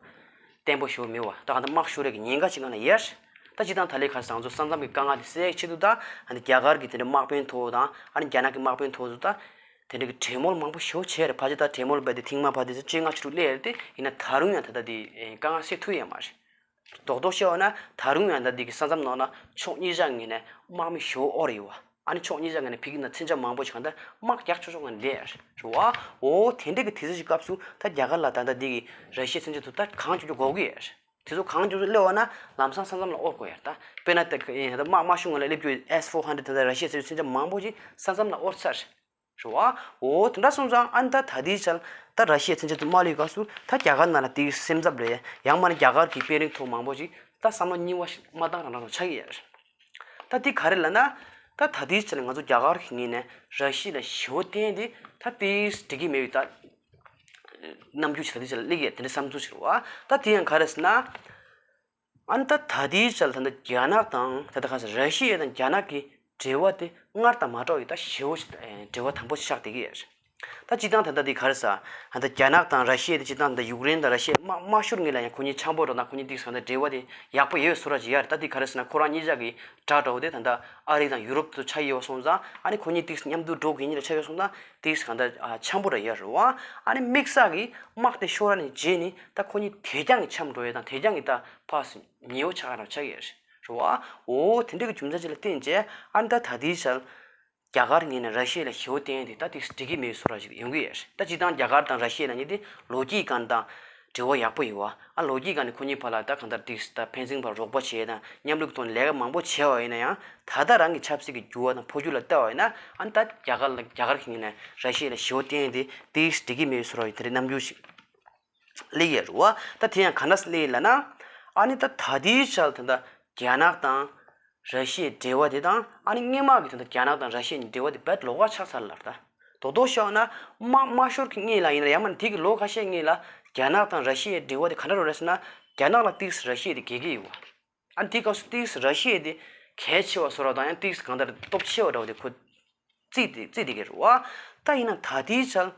བརྟན་པོ་ཞེ་པོ་མེད་བ། ད་གང་ལྟར་དམག་ཤོར་ཡས་ཀྱི་ཉེན་ཁ་ཅིག་སྒང་ལ་ཡོད་རེད། ད་སྤྱིར་བཏང་ད་ལན་ག་རེ་ཟེར་ང་ཚོ་ས་མཚམས་ཀྱི་དཀའ་ངལ་དེ་སེལ་ཡས་ཆེད་དུ་ད་ཨ་ནི་རྒྱ་གར་གྱི་དེ་འདྲའི་དམག་དཔོན་ཐོག་དང་ཨ་ནི་རྒྱ་ནག་གི་དམག་དཔོན་ཐོག་ཚོ་ད་དེ་འདྲའི་གི་གྲོས་མོལ་མང་པོ་ཞེ་པོ་བྱས་རེད། ཕལ་ཆེར་ད་གྲོས་མོལ་བས་དེ་ཐེངས་མ་ཕར་དེ་ཚོ་བཅོ་ལྔ་ཕྱི་རུ་སླེབས་རེད་དེ། ཡིན་ན་ད་རུང་ཡང་ད་ལྟ་དེ་དཀའ་ངལ་སེལ་ཐུབ་ཡོད་མ་རེད། རྡོག་རྡོག་བཤད་པ་ན་ད་རུང་ཡང་ད་འདི་གི་ས་མཚམས་ནང་ན་ཕྱོགས་གཉིས་ཆ་ངོས་ནས་དམག་མི་ཞེ་པོ་དབོར་ཡོད་བ། ཨ་ནི་ཕྱོགས་གཉིས་ཆ་ངོས་ནས་ཕ་གི་ནང་མཚོན་ཆ་མང་པོ་ཞིག་གང་ལྟར་དམག་རྒྱག་ཆོག་ཆོག་ངང་བསྡད་ཡོད་རེད་བ། འོ་དེ་འདྲ་གི་དུས་ཚོད་ཅིག་སྐབས་སུ་ད་རྒྱ་གར་ལ་ད་ལྟ་འདི་གི་ར་ཤི་ཡའི་མཚོན་ཆ་དེ་ད་གང་མགྱོགས་མགྱོགས་དགོས་ཀྱི་ཡོད་རེད། དེ་ཚོ་གང་མགྱོགས་མགྱོགས་སླེབས་པ་ན་ལམ་སང་ས་མཚམས་ལ་དབོར་དགོས་ཡོད་རེད། ད་དཔེར་ན་ད་ད་དམག་མ་ཤོར་སྔོན་ལ་སླེབས་རྒྱུ་S four hundred ད་ལྟ་ར་ཤི་ཡའི་མཚོན་ཆ་མང་པོ་ཞིག་ས་མཚམས་ལ་དབོར་ཚར་རེད། རེད་བ། འོ་དེ་འདྲ་སོང་ཙང་ཨ་ནི་ད་ད་ལྟའི་ཆར་ད་ར་ཤི་ཡའི་མཚོན་ཆ་དེ་མ་སླེབས་སྐབས་སུ་ད་རྒྱ་གར་ནང་ལ་དེའི་སེམས་འཚབ་རེད། ཡང་མིན་ན་རྒྱ་གར་གྱི་དཔོན་རིགས་ཐོག་མང་པོ་ཞིག་ད་བསམ་བློ་རྙིང་བ་ཞིག་མ་བཏང་རང་རང་ཆགས་ཀྱི་ཡོད་རེད། ད་དེ་ག་རེ་ལབ་ན། ད་ད་ལྟའི་ཆར་ང་ཚོ་རྒྱ་གར་གྱི་ངོས་ནས་ར་ཤི་ཡ་ལ་ཞེ་པོ་བརྟེན་ཏེ་ད་དཔེ་འགྲིག་གི་མེད་པའི་ད་རྣམ་འགྱུར་ཞིག་ད་ལྟའི་ཆར་ལ་སླེབས་ཀྱི་ཡོད། དེ་འདྲའི་བསམ་ཚུལ་ཞིག་རེད་བ། ད་དེ་ཡང་ག་རེ་ཟེར་ན། ཨ་ནི་ད་ད་ལྟའི་ཆར་ད་ལྟ་རྒྱ་ནག་དང་ད་ལྟ་ག་ས་ར་ཤི་ཡ་དང་རྒྱ་ནག་གི་འབྲེལ་བ་དེ་སྔར་དང་མ་འདྲ་བའི་ད་ཞེ་བོ་ཞིག་ཨེ་འབྲེལ་བ་དམ་པོ་ཞིག་ཆགས་བསྡད་ཀྱི་ཡོད་རེད། ད་སྤྱིར་བཏང་ད་ལྟ་འདི་ག་རེ་ཟ། ད་ལྟ་རྒྱ་ནག་དང་ར་ཤི་ཡ་དེ་སྤྱིར་བཏང་ད་ལྟ་ཡུཀ་རེན་དང་ར་ཤི་ཡ་དམག་དམག་ཤོར་སྔོན་ལ་ཡང་ཁོ་གཉིས་འཆམ་པོ་འགྲོ་ན་ཁོ་གཉིས་ཏིག་ཙམ་ད་འབྲེལ་བ་དེ་ཡག་པོ་ཡོད་བཟོ་འདྲ་ཅིག་ཡོད་རེད། ད་འདི་ག་རེ་ཟེར་ན་ཁོ་རང་གཉིས་ཆ་གི་དགྲ་འདྲ་བོ་དེ་ད་ལྟ་ཨ་རི་དང་ཡུ་རོབ་ཚོ་ཆགས་ཡོད་སོང་ཙང་ཨ་ནི་ཁོ་གཉིས་ཏིག་ཙམ་མཉམ་དུ་འགྲོ་དགོས་ཉིན་ལ་ཆགས་ཡོད་སོང་ཙང་ཏིག་ཙམ་གང་ལྟར་འཆམ་པོ་འདྲ་ཡོད་རེད་བ། ཨ་ནི་དམིགས་བསལ་གྱི་དམག་དེ་ཤོར་བ་ནས་རྗེས་ནི་ད་ཁོ་གཉིས་དེ་རྐྱང་གི་འཆམ་འགྲོ་ཡས་དང་དེ་རྐྱང་གི་ད་ཕར་ཉེ་བོ་ཆགས་ཀྱི་རེད་བ། འོ་དེ་འདྲ་གི་རྒྱུ་མཚན་ཅིག་ལ་བརྟེན་བྱས་ཨ་ནི་ད་ད་ལྟའི་ཆར་རྒྱ་གར་ངོས་ནས་ར་ཤི་ཡ་ལ་ཞེ་བོ་བརྟེན་ཏེ་ད་དེ་འགྲིག་གི་མེད་བཟོ་འདྲ་ཞིག་ཡོང་གི་ཡོད་རེད། ད་སྤྱིར་བཏང་རྒྱ་གར་དང་ར་ཤི་ཡ་ལ་གཉིས་དེ་ལོ་རྒྱུས་སྒང་དང་འབྲེལ་བ་ཡག་པོ་ཡོད་བ། ཨ་ལོ་རྒྱུས་སྒང་ནས་ཁོ་གཉིས་བར་ལ་ད་གང་ལྟར་དེ་ད་ཕན་ཚུན་བར་རོགས་པ་བྱས་དང་མཉམ་རུབ་ཐོག་ནས་ལས་ཀ་མང་པོ་བྱས་པ་ཡིན་ན་ཡང་ད་ལྟ་རང་གི་ཆབ་སྲིད་ཀྱི་འགྱུར་བ་དང་འཕོ་འགྱུར་ལ་བལྟ་བ་ཡིན་ན་ཨ་ནི་ད་རྒྱ་གར་ལ་རྒྱ་གར་གྱི་ངོས་ནས་ར་ཤི་ཡ་ལ་ཞེ་བོ་བརྟེན་ཏེ་དེ་འགྲིག་གི་མེད་བཟོ་འདྲ་ཡི་དེ་འདྲའི་རྣམ་འགྱུར་ཞིག་སླེབས་ཡོད་རེད་བ། ད་དེ་ཡང་ག་འདྲ་སླེབས་ཡོད་ལབ་ན། ཨ་ནི་ད་ད་ལྟའི་ཆར་ད་ལྟ་རྒྱ་ནག་དང་ར་ཤི་ཡའི་འབྲེལ་བ་དེ་དང་ཨ་ནི་སྔོན་མ་གི་ད་ལྟ་རྒྱ་ནག་དང་ར་ཤི་ཡའི་འབྲེལ་བ་དེ་དཔེ་ལོགས་ཀ་ཆགས་ཚར་ལབ་ད། རྡོག་རྡོག་བཤད་ན་དམག་དམག་ཤོར་གྱི་སྔོན་ལ་ཡིན་ན་ཡང་མ་དེ་གི་ལོ་ཁ་ཤས་སྔོན་ལ་རྒྱ་ནག་དང་ར་ཤི་ཡའི་འབྲེལ་བ་དེ་ག་འདྲ་རེད་ཟེར་ན་རྒྱ་ནག་ལ་ཏིག་ཙམ་ར་ཤི་ཡ་དེ་དགའ་གི་ཡོད་བ། ཨ་ནི་དེའི་སྐབས་སུ་ཏིག་ཙམ་ར་ཤི་ཡ་དེ་གལ་ཆེ་བ་བཟོ་འདྲ་དང་ཡང་ཏིག་ཙམ་གང་ལྟར་སྟོབས་ཆེ་བ་འདྲ་བོ་དེ་ཁོ་བརྩིས་ཏེ་བརྩིས་བསྡད་ཀྱི་རེད་བ། ད་ཡིན་ན་ད་ལྟའི་ཆར་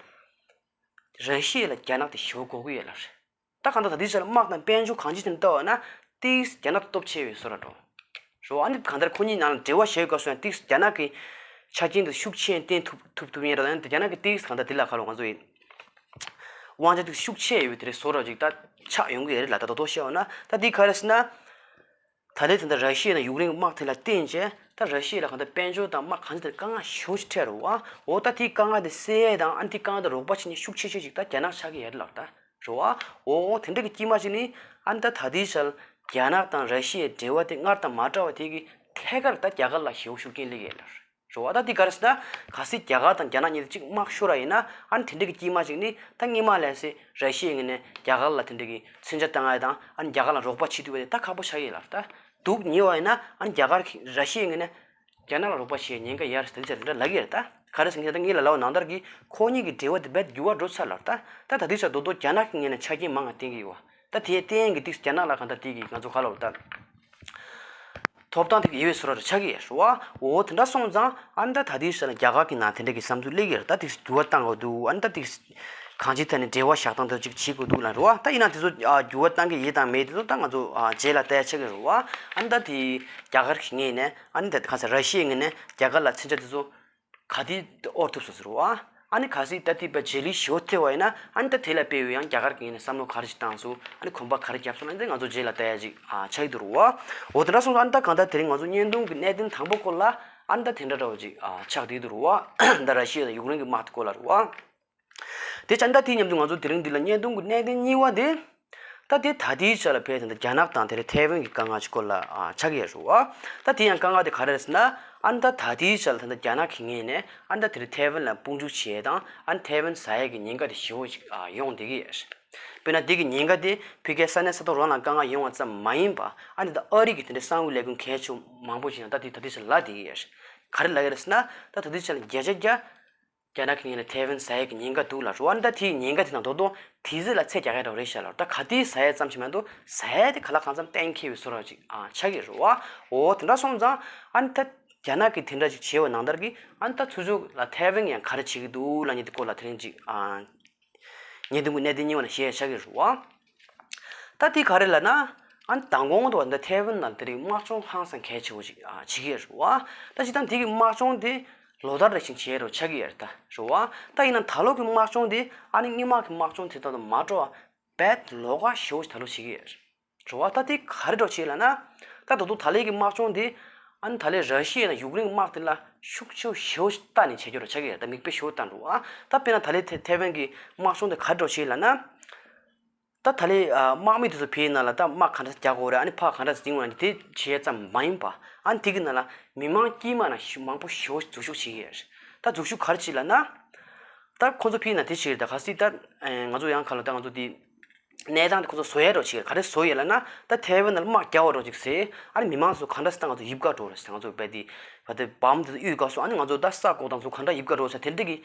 ར་ཤི་ཡ་ལ་རྒྱ་ནག་དེ་ཞེ་པོ་དགོས་ཀྱི་ཡོད་ལབ་རེད། ད་གང་ལྟར་ད་ལྟའི་ཆར་དམག་དང་དཔལ་འབྱོར་གང་ཅི་ཐད་ནས་བལྟ་བ་ན་ཏིག་ཙམ་རྒྱ་ནག་སྟོབས་ཆེ་བའི་བཟོ་འདྲ་འགྲོ། རེད་བ། ཨ་ནི་གང་ལྟར་ཁོ་གཉིས་ནང་ལ་འབྲེལ་བ་བྱེད་དགོས་སོང་ན་ཏིག་ཙམ་རྒྱ་ནག་གི་ཆ་རྐྱེན་དེ་ཤུགས་ཆེན་བསྟན་ཐུབ་ཐུབ་ཐུབ་ཡིན་ར། ད་རྒྱ་ནག་གི་ཏིག་ཙམ་གང་ལྟར་དེ་ལ་ཁ་ལོ་ང་ཚོ་ཡིན། དབང་ཆ་དེ་ཤུགས་ཆེ་ཡོད་པའི་དེ་རེད་བཟོ་འདྲ་ཅིག་ད་ཆགས་ཡོང་གི་ཡོད་རེད་ལ། ད་དོ་དོ་བཤད་པ་ན་ད་འདི་ག་རེ་ཟེར་ན། ད་ལྟའི་དེ་འདྲ་ར་ཤི་ཡ་དང་ཡུཀ་རེན་གྱི་དམག་དེ་ལ་བརྟེན་བྱས་ད་ར་ཤི་ཡ་ལ་གང་ལྟར་དཔལ་འབྱོར་དང་དམག་གང་ཅི་དེར་དཀའ་ངལ་ཞེ་པོ་ཞིག་འཕྲད་རེད་བ། འོ་ད་དེའི་དཀའ་ངལ་དེ་སེལ་ཡས་དང་ཨ་ནི་དེའི་དཀའ་ངལ་དེ་རོགས་པ་བྱེད་མཁན་ཤུགས་ཆེ་ཤོས་ཤིག་ད་རྒྱ་ནག་ཆགས་ཀྱི་ཡོད་རེད་ལབ་ད་རེད་བ། འོ་འོ་དེ་འདྲ་གི་དཀྱིལ་མ་ཅིག་ནི་ཨ་ནི་ད་ད་ལྟའི་ཆར་རྒྱ་ནག་དང་ར་ཤི་ཡའི་འབྲེལ་བ་དེ་སྔར་དང་མ་འདྲ་བ་དེ་གི་ཐད་ཀར་ད་རྒྱ་གར་ལ་ཞེ་པོ་ཤུགས་རྐྱེན་སླེབས་ཀྱི་ཡོད་རེད། རེད་བ། ད་འདི་ག་རེ་ཟེར་ན་གལ་སྲིད་རྒྱ་གར་དང་རྒྱ་ནག་གཉིས་གཅིག་དམག་ཤོར་བ་ཡིན་ན་ཨ་ནི་དེ་འདྲ་གི་དཀྱིལ་མ་ཅིག་ནི་ད་སྔོན་མ་ལས་སེ་ར་ཤི་ཡའི་ངོས་ནས་རྒྱ་གར་ལ་དེ་འདྲ་གི་མཚོན་ཆ་བཏང་ཡ་དང་ཨ་ནི་རྒྱ་གར་ལ་རོགས་པ་བྱེད་ཐུབ་པ་དེ་ད་ཁག་པོ་ཆགས་ཀྱི་ཡོད་ལབ་ད། སྡུག་ཉེ་བ་ཡིན་ན་ཨ་ནི་རྒྱ་གར་གྱི་ར་ཤི་ཡའི་ངོས་ནས་རྒྱ་ནག་ལ་རོགས་པ་བྱེད་ཡ་ཉེན་ཁ་ཡོད་རེད་ཟེར་ད་འདི་ཆ་དེ་འདྲ་ལབ་ཀྱི་ཡོད་རེད་ད། ག་རེ་ཟེར་ན་ད་ངས་ལ་ལབ་པ་ནང་ལྟར་གྱི་ཁོ་གཉིས་ཀྱི་འབྲེལ་བ་དེ་རྦད་འགྱུར་བ་འགྲོ་ཚར་ལབ་ད། ད་ད་འདི་ཆ་རྡོག་རྡོག་རྒྱ་ནག་གི་ངོས་ནས་ཆ་རྐྱེན་མང་བ་བསྟན་གྱི་ཡོད་བ། ད་དེའི་རྟེན་གྱི་ཏིག་རྒྱ་ནག་ལ་གང་ལྟར་དེ་གི་ང་ཚོ་ག་ལབ་ད། ཐོབ་ཐང་དེ་གི་ཡོད་པའི་བཟོ་འདྲ་ཆགས་ཀྱི་ཡོད་རེད་བ། འོ་དེ་འདྲ་སོང་ཙང་ཨ་ནི་ད་ད་ལྟའི་ཆར་ལ་རྒྱ་གར་གྱི་ནང་དེ་འདྲ་གི་བསམ་ཚུལ་སླེབས་ཀྱི་རེད། ད་དེ་འགྱུར་བ་བཏང་དགོས་འདུག་ཨ་ནི་ད་དེ་གང་ཅིའི་ཐད་ནས་འབྲེལ་བ་བཞག་སྟངས་དེ་ཅིག་བྱེད་དགོས་འདུག་ལབ་རེད་བ། ད་ཡིན་ན་དེ་ཚོ་ཨ་འགྱུར་བ་བཏང་གི་ཡོད་དང་མེད་དེ་ཚོ་ད་ང་ཚོ་ཨ་རྗེས་ལ་ལྟ་ཡ་ཆགས་ཀྱི་རེད་བ། ཨ་ནི་ད་དེ་རྒྱ་གར་གྱི་ངོས་ནས་ཨ་ནི་ད་ག་ས་ར་ཤི་ཡའི་ངོས་ནས་རྒྱ་གར་ལ་མཚོན་ཆ་དེ་ཚོ་ག་དུས་དབོར་ཐུབ་སོང་ཟེར་བ། ཨ་ནི་གལ་སྲིད་ད་ལྟའི་བར་རྗེས་ལུས་ཞེ་པོ་ཐེབས་པ་ཡིན་ན་ཨ་ནི་ད་དེ་ལ་དཔེ་བའི་ཡང་རྒྱ་གར་གྱི་ངོས་ནས་བསམ་བློ་ག་རེ་ཞིག་བཏང་སོང་ཨ་ནི་གོམ་པ་ག་རེ་བརྒྱབ་སོང་ལབ་འདི་ང་ཚོ་རྗེས་ལ་ལྟ་ཡ་ཅིག་ཨ་ཆགས་ཀྱི་འདུག་རུ་བ། འོ་དེ་འདྲ་སོང་ཙང་ཨ་ནི་ད་གང་ལྟར་དེ་རིང་ང་ཚོ་བརྙན་ཐུང་གི་གནད་དོན་དང་པོ་སྐོར་ལ་ཨ་ནི་ད་དེ་འདྲ་འདྲ་བོ་ཅིག་ཨ་ཆགས་བསྡད་འདུག་རུ་བ། ད་ར་ཤི་ཡ་དང་ཡུཀ་རེན་གྱི་དམག་དེ་སྐོར་ལ་རུ་བ། དེ་ཙང་ད་དེའི་མཉམ་དུ་ང་ཚོ་དེ་རིང་འདི་ལ་བརྙན་ཐུང་གི་གནད་དོན་གཉིས་པ་དེ། ད་དེ་ད་ལྟའི་ཆ་ལ་ཕེབས་ད་ལྟ་རྒྱ་ནག་དང་དེ་ལ་ཐའེ་ཝན་གྱི་དཀའ་ངལ་གྱི་སྐོར་ལ་ཨ་ཆགས་ཀྱི་ཡོད་རེད་བ། ད་དེ་ཡང་དཀའ་ངལ་དེ་ག་རེ་རེད་ཟེར་ན་ཨ་ནི་ད་ད་ལྟའི་ཆ་ལ་ད་ལྟ་རྒྱ་ནག་གི་ངོས་ནས་ཨ་ནི་ད་དེ་ལ་ཐའེ་ཝན་ལ་དཔུང་འཇུག་བྱེད་ཡས་དང་ཨ་ནི་ཐའེ་ཝན་ཟ་ཡས་ཀྱི་ཉེན་ཁ་དེ་ཞེ་པོ་ཞིག་ཨ་ཡོང་བསྡད་ཀྱི་ཡོད་རེད། དཔེར་ན་དེ་གི་ཉེན་ཁ་དེ་ཕ་གིའི་ས་གནས་ས་ཐོག་རང་ལ་དཀའ་ངལ་ཡོང་བ་ཙམ་མ་ཡིན་པ་ཨ་ནི་ད་ཨ་རི་གི་དེ་འདྲའི་གསང་བའི་ལས་ཁུངས་གལ་ཆེ་མང་པོ་ཞིག་ཡང་ད་དེ་ད་ལྟའི་ཆ་ལ་ལབ་བསྡད་ཀྱི་ཡོད་རེད། ག་རེ་ལབ་ཀྱི་རེད་ཟེར་ན་ད་ད་ལྟའི་ཆ་ལ་བརྒྱ་ཆ་བརྒྱ། རྒྱ་ནག་གི་ངོས་ནས་ཐའེ་ཝན་ཟ་ཡས་ཀྱི་ཉེན་ཁ་འདུག་ལབ་རེད་བ། ད་དེའི་ཉེན་ཁ་དེ་དང་རྡོག་རྡོག་དེ་ཚོ་ལ་ཚད་རྒྱག་ཡ་འདྲ་བོ་རེད་ཤག་ལབ་རེད། ད་ག་དུས་ཟ་ཡས་ཙམ་ཞིག་མ་གཏོགས་ཟ་ཡས་དེ་ག་ལ་གང་འཚམ་གཏན་འཁེལ་བའི་བཟོ་འདྲ་ཅིག་ཨ་ཆགས་ཀྱི་རེད་བ། འོ་དེ་འདྲ་སོང་ཙང་ཨ་ནི་ད་རྒྱ་ནག་གིས་དེ་འདྲ་ཅིག་བྱས་པ་ནང་ལྟར་གྱི་ཨ་ནི་ད་ཚུར་ཕྱོགས་ལ་ཐའེ་ཝན་ཡང་ག་རེ་བྱེད་ཀྱི་འདུག་ལབ་མཁན་དེ་སྐོར་ལ་དེ་རིང་ཅིག་ཨ། བརྙན་ཐུང་གི་གནད་དོན་གཉིས་པ་ནང་བཤད་ཡ་ཆགས་ཀྱི་རེད་བ། ད་དེ་ག་རེ་ལབ་ན། ཨ་ནི་མདང་དགོང་དུ་བ་འདི་ཐའེ་ཝན་ནང་དེ་རིང་དམག་སྦྱོང་ཧང་སང་གལ་ཆེ་བོ་ཞིག་ཨ་བྱེད་ཀྱི་ཡོད་རེད་བ། ད་སྤྱིར་བཏང་དེ་གི་དམག་སྦྱོང་དེ་ལོ་ལྟར་རེ་བཞིན་བྱེད་ཡ་རེ་ཆགས་ཀྱི་ཡོད་རེད་ད་རེད་བ། ད་ཡིན་ན་ད་ལོ་གི་དམག་སྦྱོང་དེ་ཨ་ནི་སྔོན་མ་གི་དམག་སྦྱོང་དེ་དག་དང་མ་འདྲ་བ་རྦད་ལོགས་ཀ་ཞེ་བོ་ཞིག་ད་ལོ་བྱེད་ཀྱི་ཡོད་རེད་བ། ད་དེ་ག་རེ་འདྲ་བྱེད་ལབ་ན། ད་ད་དུང་ད་ལོའི་གི་དམག་སྦྱོང་དེ་ཨ་ནི་ད་ལོའི་ར་ཤི་ཡ་དང་ཡུཀ་རེན་གི་དམག་དེ་ལ་ཤུགས་ཆེ་བོ་ཞེ་བོ་ཞིག་བཏང་ནས་བྱེད་རྒྱུ་རེ་ཆགས་ཀྱི་ཡོད་རེད། ད་མིག་དཔེ་ཞེ་བོ་བཏང་འགྲོ་ཨ། ད་དཔེར་ན་ད་ལོའི་ཐའེ་ཐའེ་ཝན་གི་དམག་སྦྱོང་དེ་ག་རེ་འདྲ་བྱེད་ལབ་ན། ད་ད་ལོའི་ཨ་དམག་མི་དེ་ཚོ་ཕེབས་ན་ལ་ད་དམག་ག་འདྲ་རྒྱག་དགོས་རེད། ཨ་ནི་ཕར་ག་འདྲ་འཛིང་དགོས་ན་དེ་བྱེད་ཡ་ཙམ་མ་ཡིན་པ། ཨ་ནི་དེ་གི་ནང་ལ་མི་མང་དཀྱུས་མ་ནང་ཞུ་མང་པོ་ཞེ་བོ་འཛུལ་ཞུགས་བྱེད་ཀྱི་ཡོད་རེད། ད་འཛུལ་ཞུགས་ག་རེ་བྱེད་ལབ་ན། ད་ཁོ་ཚོ་ཕེབས་ན་དེ་བྱེད་རེད། ད་གལ་སྲིད་ད་ཨེ་ང་ཚོ་ཡང་ག་ལ་ད་ང་ཚོ་དེ་གནས་སྟངས་དེ་ཁོ་ཚོ་བཟོ་ཡ་འདྲ་བྱེད་རེད། ག་རེ་བཟོ་ཡ་ལབ་ན་ད་ཐའེ་ཝན་ནང་ལ་དམག་རྒྱག་པ་འདྲ་ཅིག་ཟེར། ཨ་ནི་མི་མང་ཚོ་ག་འདྲ་ཟེར་ད་ང་ཚོ་ཡིབ་ཀ་འགྲོ་རེད་ཟེར། ང་ཚོ་བལ་དེ་བ་དེ་བམ་དེ་ཚོ་གཡུག་ག་སོང་། ཨ་ནི་ང་ཚོ་ད་ས་བཀོག་དང་ཚོ་ག་འདྲ་ཡིབ་ཀ་འགྲོ་ཟེར་དེ་འདྲ་གི་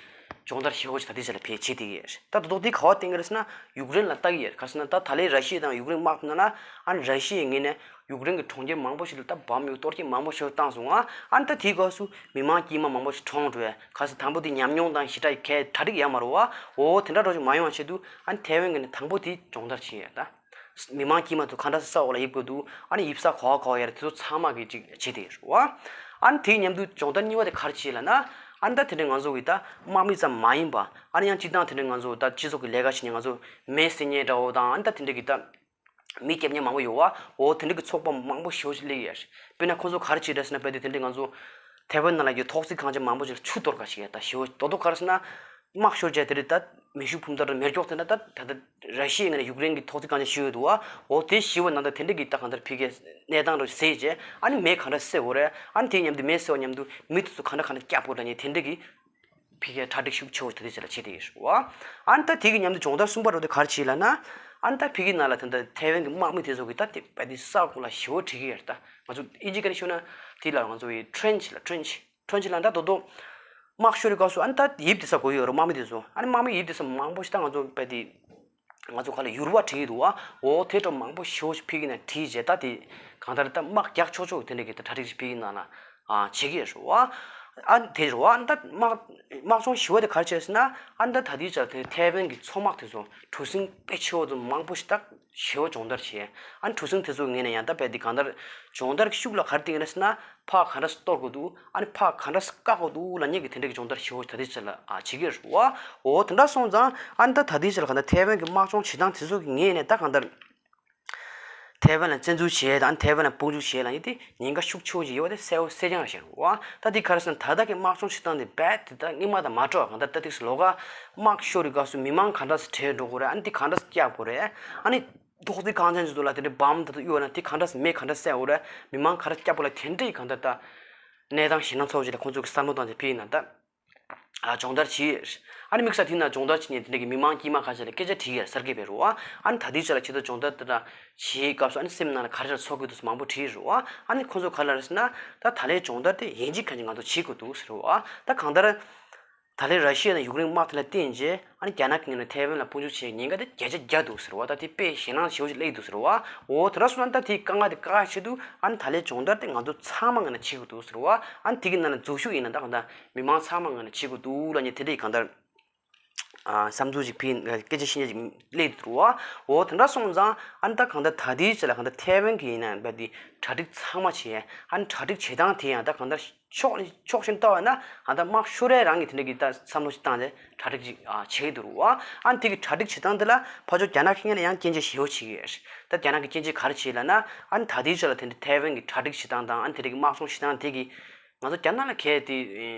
སྦྱོང་བརྡར་ཞེ་པོ་ཞིག་ད་ལྟའི་ཆ་ལ་ཕེབས་བྱེད་བསྡད་ཀྱི་ཡོད་རེད། ད་དོ་དོ་དེ་ག་པར་བརྟེན་གྱི་རེད་ཟེར་ན་ཡུཀ་རེན་ལ་ལྟ་གི་ཡོད་རེད། ག་རེ་ཟེར་ན་ད་ད་ལོའི་ར་ཤི་ཡ་དང་ཡུཀ་རེན་དམག་དེ་ནང་ལ་ཨ་ནི་ར་ཤི་ཡའི་ངོས་ནས་ཡུཀ་རེན་གྱི་གྲོང་ཁྱེར་མང་པོ་ཞིག་ལ་ད་བོམ་ཡོད་གཏོར་སྐྱོན་མང་པོ་ཞིག་བཏང་སོང་ང་། ཨ་ནི་ད་དེའི་སྐབས་སུ་མི་མང་དཀྱུས་མ་མང་པོ་ཞིག་གྲོངས་འགྲོ་ཡ། ག་རེ་ཟེར་དང་པོ་དེ་ཉམས་མྱོང་དང་ཞེ་དྲག་གི་གྲ་སྒྲིག་ཡོད་མ་རེད་བ། འོ་དེ་འདྲ་འདྲ་ཞིག་མ་ཡོང་བ་ཆེད་དུ་ཨ་ནི་ཐའེ་ཝན་གྱི་ནས་དང་པོ་དེ་སྦྱོང་བརྡར་བྱས་ཡོད་ད། མི་མང་དཀྱུས་མ་ཚོ་ག་འདྲ་ས་འོག་ལ་ཡིབ་དགོས་འདུག་ཨ་ནི་ཡིབ་ས་ག་པར་ག་པར་ཡོད་རེད། དེ་ཚོ་ཚང་མ་གི་ཅིག་བྱེད་དེ་རེད་བ། ཨ་ནི་དེའི་མཉམ་དུ་སྦྱོང་བརྡར་གཉིས་པ་དེ་ག་རེ་བྱེད་ལབ་ན། ཨ་ནི་ད་དེ་འདྲའི་ང་ཚོ་གི་ད་དམག་མི་ཙམ་མ་ཡིན་པ། ཨ་ནི་ཡང་སྤྱིར་བཏང་དེ་འདྲའི་ང་ཚོ་ད་སྤྱི་ཚོགས་ཀྱི་ལས་ཀ་བྱེད་མཁན་ང་ཚོ་མེ་བསད་མཁན་འདྲ་བོ་དང་། ཨ་ནི་ད་དེ་འདྲའི་གི་ད་མི་སྐྱོབ་མཁན་མང་པོ་ཡོད་བ། འོ་དེ་འདྲའི་གི་ཚོགས་པ་མང་པོ་ཞེ་པོ་ཅིག་སླེབས་ཡོད་རེད། དཔེར་ན་ཁོང་ཚོ་ག་རེ་བྱེད་རེད་ཟེར་ན། དཔེ་དེ་དེ་འདྲའི་ང་ཚོ་ཐའེ་ཝན་ནང་ལ་ཡོད་ཐོག་བརྩེགས་ཁང་ཆེན་མང་པོ་ཅིག་ལ་ཆུ་གཏོར་ག་བྱེད་ཡ་ད་ཞེ་པོ་དོ་དོ་ག་རེ་ཟེར་ན། དམག་ཤོར་བྱས་དེ་རིང་ད་མེ་ཤུགས་འཕུར་མདའ་དང་མེ་སྒྱོགས་དེ་འདྲ་ད་ད་ལྟ་ར་ཤི་ཡའི་ངོས་ནས་ཡུཀ་རེན་གྱི་ཐོག་བརྩེགས་ཁང་ཆེན་ཞིག་ཡོད་འདུག་བ། འོ་དེ་ཞིག་པ་ནང་ད་དེ་འདྲ་གི་ད་གང་ལྟར་ཕ་གིའི་གནས་སྟངས་ར་གཟིགས་བྱས། ཨ་ནི་མེ་ག་འདྲ་བསད་དགོས་རེད། ཨ་ནི་དེ་མཉམ་དུ་མེ་བསད་པ་མཉམ་དུ་མི་དེ་ཚོ་ག་འདྲ་ག་འདྲ་སྐྱོབ་དགོས་རེད་ལབ་མཁན་དེ་འདྲ་གི་ཕ་གིའི་གྲ་སྒྲིག་ཤུགས་ཆེ་བོ་དེ་འདྲ་ཅིག་ལ་བྱེད་བསྡད་ཡོད་རེད་བ། ཨ་ནི་ད་དེ་གི་མཉམ་དུ་སྦྱོང་བརྡར་གསུམ་པ་ར་དེ་ག་རེ་བྱེད་ལབ་ན། ཨ་ནི་ད་ཕ་གི་ནང་ལ་ད་ད་ཐའེ་ཝན་གྱི་དམག་མི་དེ་ཚོ་གི་ད་དེ་དཔེ་དེ་ས་གོ་ལ་ཞེ་པོ་བྲིས་ཀྱི་ཡོད་རེད། ད་ང་ཚོ་ཨིན་ཇི་སྐད་ནས་ཤོད་ན་དེ་ལ་ང་ཚོ་ཡི་ཊྲེན་ཆི་ལ་ཊྲེན་ཆི། ཕྲན་ཆེ་ལ་འདྲ་དོ་དོ། དམག་ཤོར་རི་སྐབས་སུ་ཨ་ནི་ད་ཡིབ་དེ་ས་གོ་ཡོད་རོ་དམག་མི་དེ་ཚོ། ཨ་ནི་དམག་མི་ཡིབ་དེ་ས་མང་པོ་ཞིག་ད་ང་ཚོ་དཔེ་དེ། ང་ཚོ་ག་ལ་ཡུར་བ་བྲིས་འདུག་བ། འོ་དེ་འདྲ་མང་པོ་ཞེ་པོ་ཞིག་ཕ་གི་ནས་བྲིས་རྗེས་ད་དེ། གང་ལྟར་ད་དམག་རྒྱག་ཆོག་ཆོག་དེ་འདྲ་གི་ད་གྲ་སྒྲིག་ཞིག་ཕ་གི་ནང་ལ་ཨ་བྱེད་ཀྱི་ཡོད་རེད་བ། ཨ་དེ་རེད་བ། ཨ་ནི་ད་དམག་དམག་སྦྱོང་ཞེ་པོ་དེ་ག་རེ་བྱས་ཟེར་ན། ཨ་ནི་ད་ད་ལྟའི་ཆར་དེ་ཐའེ་ཝན་གྱི་མཚོ་དམག་དེ་ཚོ་གྲུ་གཟིངས་དཔེ་ཆེ་བོ་དེ་མང་པོ་ཞིག་ད། ཞེ་པོ་སྦྱོང་བརྡར་བྱས། ཨ་ནི་གྲུ་གཟིངས་དེ་ཚོ་ངོས་ནས་ཡང་ད་རྦད་དེ་གང་ལྟར་སྦྱོང་བརྡར་གྱི་ཤུགས་ལ་ག་རེ་བཏིང་རེད་ཟེར་ན། ཕར་ག་འདྲ་གཏོར་དགོས་འདུག་ཨ་ནི་ཕར་ག་འདྲ་བཀག་དགོས་འདུག་ལབ་མཁན་གྱི་དེ་འདྲ་གི་སྦྱོང་བརྡར་ཞེ་པོ་ད་ལྟའི་ཆ་ལ་ཨ་བྱེད་ཀྱི་རེད་བ། འོ་དེ་འདྲ་སོང་ཙང་ཨ་ནི་ད་ད་ལྟའི་ཆ་ལ་གང་ལྟར་ཐའེ་ཝན་གྱི་དམག་སྦྱོང་བྱེད་སྟངས་དེ་ཚོ་གི་ངོས་ནས་ད་གང་ལྟར་ཐའེ་ཝན་ལ་བཙན་འཛུལ་བྱེད་དང་ཐའེ་ཝན་ལ་དཔུང་འཇུག་བྱེད་ལབ་མཁན་དེ་ཉེན་ཁ་ཤུགས་ཆེ་བོ་ཅིག་ཡོད་པ་དེ་གསལ་པོ་གསལ་རྐྱང་རེད་བ། ད་དེ་ག་རེ་ཟེར་ན་ད་ལྟ་གི་དམག་སྦྱོང་བྱེད་སྟངས་དེ་རྦད་དེ་ད་སྔོན་མ་དང་མ་འདྲ་བ། གང་ལྟར་ད་དེ་ལོགས་ཀ་དམག་ཤོར་རི་སྐབས་སུ་མི་མང་ག་འདྲ་སེ་བྲོས་འགྲོ་དགོས་རེད། ཨ་ནི་དེ་ག་འདྲ་སེ་བསྐྱབ་དགོས་རེད། ཨ་ནི། ཐོག་བརྩེགས་ཁང་ཆེན་ཚོ་ལ་དེ་འདྲའི་བོམ་དེ་ཚོ་གཡུགས་ན་དེ་ག་འདྲ་སེ་མེ་ག་འདྲ་སེ་བསད་དགོས་རེད། མི་མང་ག་འདྲ་སྐྱོབ་དགོས་ལ་དེ་འདྲའི་གང་ལྟར་ད། གནས་སྟངས་ཞེད་སྣང་ཚ་པོ་ཅིག་ལ་ཁོང་ཚོ་གི་བསམ་བློ་བཏང་བྱས་ཕ་གི་ནང་ད། ཨ་སྦྱོང་བརྡར་བྱས། ཨ་ནི་དམིགས་བསལ་དེ་ནང་སྦྱོང་བརྡར་བྱེད་མཁན་དེ་འདྲ་གི་མི་མང་དཀྱུས་མ་ཁ་ཤས་ལ་སྐད་ཆ་དྲིས་ཡོད་གསར་འགོད་པས་རེད་བ། ཨ་ནི་ད་ལྟའི་ཆ་ལ་ཁྱེད་ཚོ་སྦྱོང་བརྡར་དེ་འདྲ་བྱེད་སྐབས་སུ་ཨ་ནི་སེམས་ནང་ལ་ག་རེ་རེ་ཚོར་གྱི་འདུག་ཟེར་མང་པོ་དྲིས་རེད་བ། ཨ་ནི་ཁོང་ཚོ་ག་ལ་རེད་ཟེར་ན། ད་ད་ལོའི་སྦྱོང་བརྡར་དེ་ཡིན་གཅིག་མིན་གཅིག་ང་ཚོ་བྱེད་དགོས་འདུག་ཟེར་བ། ད་གང་ལྟར། ད་ལོའི་ར་ཤི་ཡ་དང་ཡུཀ་རེན་དམག་དེ་ལ་བརྟེན་རྗེས་ཨ་ནི་རྒྱ་ནག་གི་ངོས་ནས་ཐའེ་ཝན་ལ་དཔུང་འཇུག་བྱེད་ཉེན་ཁ་དེ་བརྒྱ་ཆ་བརྒྱ་འདུག་ཟེར་བ། ད་དེ་དཔེ་ཞེད་སྣང་ཞེ་པོ་ཅིག་སླེབས་འདུག་ཟེར་བ། འོ་དེ་འདྲ་སོང་ན་ད་དེའི་དཀའ་ངལ་དེ་བཀག་ཡ་ཆེད་དུ་ཨ་ནི་ད་ལོའི་སྦྱོང་བརྡར་དེ་ང་ཚོ་ཚང་མ་ངོས་ནས་བྱེད་དགོས་འདུག་ཟེར་བ། ཨ་ནི་དེ་གི་ནང་ནས་འཛུལ་ཞུགས་ཡིན་ན་ད་གང་ལྟར་མི་མང་ཚང་མ་ངོས་ནས་བྱེད་དགོས་འདུག་ལབ་མཁན་དེ་འདྲའི་གང་ལྟར་ཨ་བསམ་ཚུལ་ཅིག་ཕུལ་སྐད་ཆ་བཤད་མཁན་ཅིག་སླེབས་འདུག་བ། འོ་དེ་འདྲ་སོང་ཙང་ཨ་ནི་ད་གང་ལྟར་ད་ལྟའི་ཆ་ལ་གང་ལྟར་ཐའེ་ཝན་གི་ཡིན་ན་རྦད་དེ་གྲ་སྒྲིག་ཚང་མ་བྱས། ཨ་ནི་གྲ་སྒྲིག་བྱེད་སྟངས་དེ་ཡང་ད་གང་ལྟར། ཕྱོགས་ཕྱོགས་གཞན་ལྟ་བ་ན་ཨ་ད་དམག་ཤོར་ཡས་རང་གི་དེ་འདྲ་གི་ད་བསམ་བློ་ཞིག་བཏང་སྟེ་གྲ་སྒྲིག་ཅིག་ཨ་བྱེད་ཀྱི་འདུག་རུ་བ། ཨ་ནི་དེ་གི་གྲ་སྒྲིག་བྱེད་སྟངས་དེ་ལ་ཕར་ཕྱོགས་རྒྱ་ནག་གི་ངོས་ནས་ཡང་སྐྱོན་བརྗོད་ཞེ་པོ་བྱེད་ཀྱི་ཡོད། ད་རྒྱ་ནག་གི་སྐྱོན་བརྗོད་ག་རེ་བྱེད་ལབ་ན། ཨ་ནི་ད་ལྟའི་ཆ་ལ་དེ་འདྲ་ཐའེ་ཝན་གི་གྲ་སྒྲིག་བྱེད་སྟངས་དང་ཨ་ནི་དེ་འདྲ་གི་དམག་སྦྱོང་བྱེད་སྟངས་དེ་གི་ང་ཚོ་རྒྱ་ནག་ལ་གལ་ཏེ་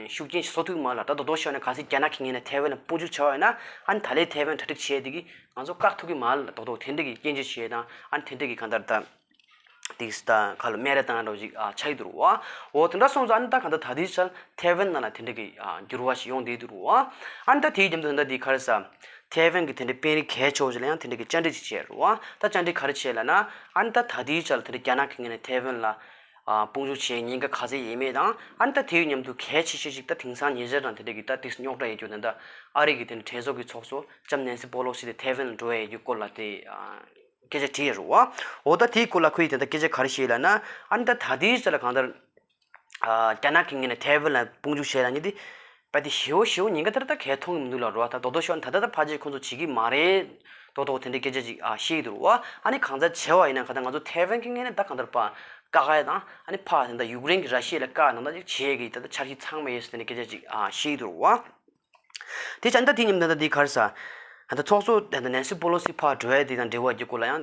ཤུགས་རྐྱེན་ཞིག་བཟོ་ཐུབ་ཀྱི་མ་རེད་ལ། ད་དོ་དོ་ཤོད་ན་གལ་སྲིད་རྒྱ་ནག་གི་ངོས་ནས་ཐའེ་ཝན་ལ་དཔུང་འཇུག་བྱས་པ་ཡིན་ན་ཨ་ནི་ད་ལོའི་ཐའེ་ཝན་གྲ་སྒྲིག་བྱས་དེ་གི་ང་ཚོ་བཀག་ཐུབ་ཀྱི་མ་རེད་ལ། དོ་དོ་དེ་འདྲ་གི་སྐྱོན་བརྗོད་བྱས་དང་ཨ་ནི་དེ་འདྲ་གི་གང་ལྟར་ད། དེ་ད་ཁ་ལ་སྨད་ར་བཏང་འདྲ་ཅིག་ཨ་ཆགས་ཀྱི་འདུག་རུ་བ། འོ་དེ་འདྲ་སོང་ཙང་ཨ་ནི་ད་གང་ལྟར་ད་ལྟའི་ཆར་ཐའེ་ཝན་ནང་ལ་དེ་འདྲ་གི་ཨ་འགྱུར་བ་ཞིག་ཡོང་བསྡད་འདུག་རུ་བ། ཨ་ནི་ད་དེའི་རྒྱབ་ཏུ་ད་ལྟ་དེ་ག་རེ་ཟ། ཐའེ་ཝན་གི་དེ་འདྲ་དཔོན་རིགས་གལ་ཆེ་བ་ཞིག་ལ་ཡང་དེ་འདྲ་གི་བཅར་འདྲི་ཅིག་བྱས་རུ་བ། ད་བཅར་འདྲི་ག་རེ་བྱས་ལབ་ན། ཨ་ནི་ད་ད་ལྟའི་ཆར་དེ་འདྲ་རྒྱ་ནག་གི་ངོས་ནས་ཐའེ་ཝན་ལ་ཨ་དཔུང་འཇུག་བྱེད་ཉེན་ཁ་ག་ཚད་ཡོད་མེད་དང་། ཨ་ནི་ད་དེའི་མཉམ་དུ་གལ་ཆེ་ཤོས་ཤིག་ད་དེང་སང་ཉེ་ཆར་དང་དེ་འདྲ་གི་ད་དེ་རྙོག་དྲ་ཡོད་རྒྱུ་དེ་འདྲ་ཨ་རི་གི་དེ་འདྲ་གྲོས་ཚོགས་ཀྱི་ཚོགས་གཙོ་ལྕམ་ནེན་སི་པོ་ལོ་སི་དེ་ཐའེ་ཝན་ལ་འགྲོ་ཡས་ཀྱི་སྐོར་ལ་དེ་ཨ། སྐད་ཆ་དྲིས་ཡོད་རེད་བ། འོ་ད་དེའི་སྐོར་ལ་ཁོས་ད་ལྟ་སྐད་ཆ་ག་རེ་བཤད་ལབ་ན། ཨ་ནི་ད་ད་ལྟའི་ཆ་ལ་གང་ལྟར། ཨ་རྒྱ་ནག་གི་ངོས་ནས་ཐའེ་ཝན་ལ་དཔུང་འཇུག་བྱས་ལབ་མཁན་དེ། དཔེ་དེ་ཞེ་པོ་ཞེ་པོ་ཉེན་ཁ་དེ་ད་གས་མཐོང་གི་མི་འདུག་ལབ་རེད་བ། ད་དོ་དོ་ཤོད་ན་ད་ལྟ་ད་ཕལ་ཆེར་ཁོང་ཚོ་བྱེད་ཀྱི་མ་རེད། དོ་དོ་དེ་འདྲའི་སྐད་ཆ་ཅིག་ཨ་བཤད་ཀྱི་འདུག་རེད་བ། ཨ་ནི་གང་ལྟར་བྱས་པ་ཡིན་ན་གང་ལྟར་ང་ཚོ་ཐའེ་ཝན་གྱི་ངོས་ནས་ད་གང་ལྟར་ཕར་བཀག་ཡ་དང་ཨ་ནི་ཕར་དེ་འདྲ་ཡུཀ་རེན་གྱི་ར་ཤི་ཡ་ལ་བཀག་ནང་ད་ཅིག་བྱེད་ཀྱི་ད་ལྟ་འཆར་གཞི་ཚང་མ་ཡོད་ཟེར་དེ་འདྲའི་སྐད་ཆ་ཅིག་ཨ་བཤད་ཀྱི་འདུག་རེད་བ། དེ་བྱས་ད་དེ་མཉམ་དུ་ད་དེ་ག་རེ་ཟ། ད་ཚོགས་གཙོ་ད་ནེན་སི་པོ་ལོ་སི་ཕར་འགྲོ་ཡ་དེ་དང་འབྲེལ་བ་རྒྱུ་སྐོར་ལ་ཡང་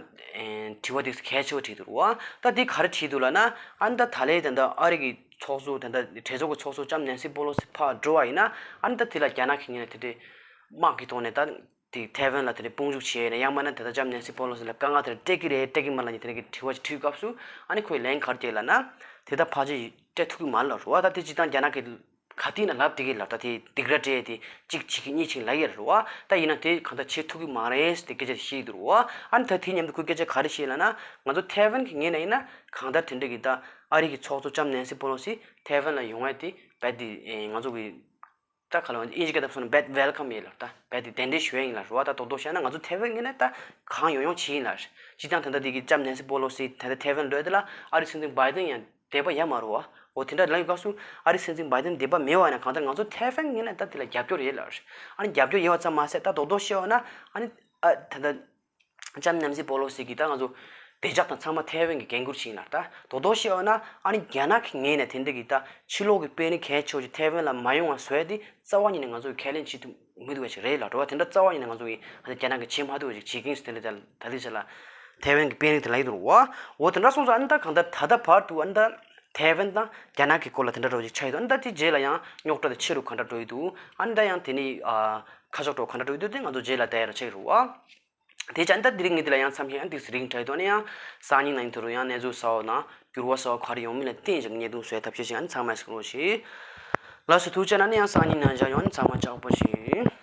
དྲི་བ་དེ་གལ་ཆེ་བ་དྲིས་འདུག་རེད་བ། ད་དེ་ག་རེ་དྲིས་འདུག་ལབ་ན། ཨ་ནི་ད་ད་ལོའི་ད་ལྟ་ཨ་རི་གི་ཚོགས་གཙོ་ད་ལྟ་གྲོས་ཚོགས་ཀྱི་ཚོགས་གཙོ་ལྕམ་ནེན་སི་པོ་ལོ་སི་ཕར་འགྲོ་བ་ཡིན་ན། ཨ་ནི་ད་དེ་ལ་རྒྱ་ནག་གི་ངོས་ནས་དེ་འདྲའི་དམག་གི་ཐོག་ནས་ད་དེ་ཐའེ་ཝན་ལ་དེ་འདྲའི་དཔུང་འཇུག་བྱས་ཡིན་ན། ཡང་མིན་ན་ད་ལྟ་ལྕམ་ནེན་སི་པོ་ལོ་སི་ལ་དཀའ་ངལ་དེ་འདྲ་སྤྲད་ཀྱི་རེད་སྤྲད་ཀྱི་མ་རེད་ལབ་མཁན་དེ་འདྲའི་གི་དྲི་བ་ཅིག་དྲིས་སྐབས་སུ། ཨ་ནི་ཁོས་ལན་ག་རེ་བརྒྱབ་ལབ་ན། དེ་ད་ཕལ་ཆེར་སྤྲད་ཐུབ་ཀྱི་མ་རེད་ལབ་རེད་བ། ད་དེ་སྤྱིར་བཏང་རྒྱ་ནག་གི་ག་དུས་ན་ལབ་བསྡད་ཀྱི་ལབ། ད་དེ་སྡིགས་ར་སྤྲད་དེ་གཅིག་བྱེད་ཀྱི་གཉིས་བྱེད་ཀྱི་ལབ་ཡ་རེད་བ། ད་ཡིན་ན་དེ་གང་ལྟར་བྱེད་ཐུབ་ཀྱི་མ་རེད་ཟེར་དེ་སྐད་ཆ་བཤད་འདུག་རེད་བ། ཨ་ནི་ད་དེ་མཉམ་དུ་ཁོས་སྐད་ཆ་ག་རེ་བཤད་ལབ་ན། ང་ཚོ་ཐའེ་ཝན་གྱི་ངོས་ནས་ཡིན་ན་གང་ལྟར་དེ་འདྲ་གི་ད་ཨ་རི་གི་ཚོགས་གཙོ་ལྕམ་ནེན་སི་པོ་ལོ་སི་ཐའེ་ཝན་ལ་ཡོང་ཡ་དེ་རྦད་དེ་ང་ཚོ་གི་ ད་ག་ལ་ཨིན་ཇི་སྐད་ཐོག་སོང་ན་བེད་ཝེལ་ཀམ་ཡིན་ལ། ད་བེད་དེ་གདན་འདྲེན་ཞུ་ཡ་ཡིན་ལ་རེད་བ། ད་རྡོག་རྡོག་བཤད་ན་ང་ཚོ་ཐའེ་ཝན་ངོས་ནས་ད་གང་ཡོང་ཡོང་བྱེད་ཡིན་ལ། སྤྱིར་བཏང་ད་ལྟ་དེ་གི་ལྕམ་ནན་སི་པོ་ལོ་སི་ད་ལྟ་ཐའེ་ཝན་ལོས་དེ་ལ་ཨ་རི་སྲིད་འཛིན་བྷའི་ཏན་ཡང་དད་པ་ཡོད་མ་རེད་བ། འོ་དེ་འདྲ་ལ་ཡོད་སྐབས་སུ་ཨ་རི་སྲིད་འཛིན་བྷའི་ཏན་དད་པ་མེད་པ་ཡིན་ན་གང་ལྟར་ང་ཚོ་ཐའེ་ཝན་ངོས་ནས་ད་དེ་ལ་རྒྱབ་སྐྱོར་ཡོད་ལ། ཨ་ནི་རྒྱབ་སྐྱོར་ཡོད་པ་ཙམ་མ་ཟད་ད་རྡོག་རྡོག་བཤད་པ་ན་ཨ་ནི་ཨ་ད་ལྟ། ལྕམ་ནན་སི་པོ་ལོ་སི་གིས་ད་ང་ཚོ་བདེ་འཇགས་དང་ཚང་མ་ཐའེ་ཝན་གྱི་འགན་འཁུར་བྱེད་ཡིན་ལ། ད་རྡོག་རྡོག་བཤད་པ་ན་ཨ་ནི་རྒྱ་ནག་གི་ངོས་ནས་དེ་འདྲ་གི་ད་ཕྱི་ལོགས་ཀྱི་དཔོན་རིགས་གལ་ཆེ་བ་ཅིག་ཐའེ་ཝན་ལ་མ་ཡོང་བ་བཟོ་ཡ་དེ་རྩ་བ་ཉིད་ནས་ང་ཚོ་གི་ཁས་ལེན་བྱེད་ཐུབ་མི་ཐུབ་པ་ཞིག་རེད་ལ་རེད་བ། དེ་འདྲ་རྩ་བ་ཉིད་ནས་ང་ཚོ་གི་ཨ་ནི་རྒྱ་ནག་གིས་བྱེད་མ་ཐུབ་པ་ཞིག་བྱེད་ཀྱིན་ཟེར་དེ་འདྲ་ད་ལྟའི་ཆ་ལ་ཐའེ་ཝན་གྱི་དཔོན་རིགས་དེ་ལ་ཡོད་འདུག་རེད་བ། འོ་དེ་འདྲ་སོང་ཙང་ཨ་ནི་ད་གང་ལྟར་ད་ལྟ་བར་དུ་ཨ་ནི་ད་ཐའེ་ཝན་དང་རྒྱ་ནག་གི་སྐོར་ལ་དེ་འདྲ་འདྲ་བོ་ཅིག་ཆགས་ཡོད་འདུག་ཨ་ནི་ད་དེ་རྗེས་ལ་ཡང་རྙོག་དྲ་དེ་ཆེ་རུ་ག་འདྲ་འགྲོ་ཡི་འདུག་ཨ་ནི་ད་ཡང་དེ་ནི་ཨ་ཁ་ཕྱོགས་འགྲོ་ག་འདྲ་འགྲོ་ཡི་འདུག་དེ་ང་ཚོ་རྗེས་ལ་བལྟ་ཡ་ར་ཆགས་ཀྱི་རེད་བ། དེ་བྱས་ད་དེ་རིང་ངས་དེ་ལ་ཡང་མཚམས་བཞག་ཡང་ཏིག་ཙམ་རིང་དྲགས་འདུག་ཨ་ནི་ཡང་སང་ཉིན་ནང་ཡིན་དུ་རུང་ཡང་གནས་ཚུལ་གསར་པ་དང་འགྱུར་བ་གསར་པ་ག་རེ་ཡོང་མིན་ལ་བརྟེན་ཅིག་བརྙན་ཐུང་བཟོས་ཐབས་ཤེས་ཤིག་ཨ་ནི་ཚང་མས་གཟིགས་རོགས་ཞུ། ལགས་སོ་ཐུགས་རྗེ་གནང་། ཨ་ནི་ཡང་སང་ཉིན་ནང་མཇལ་ཡོང་། ཨ་ནི་ཚང་མ་ལྕགས་པོ་བྱེད།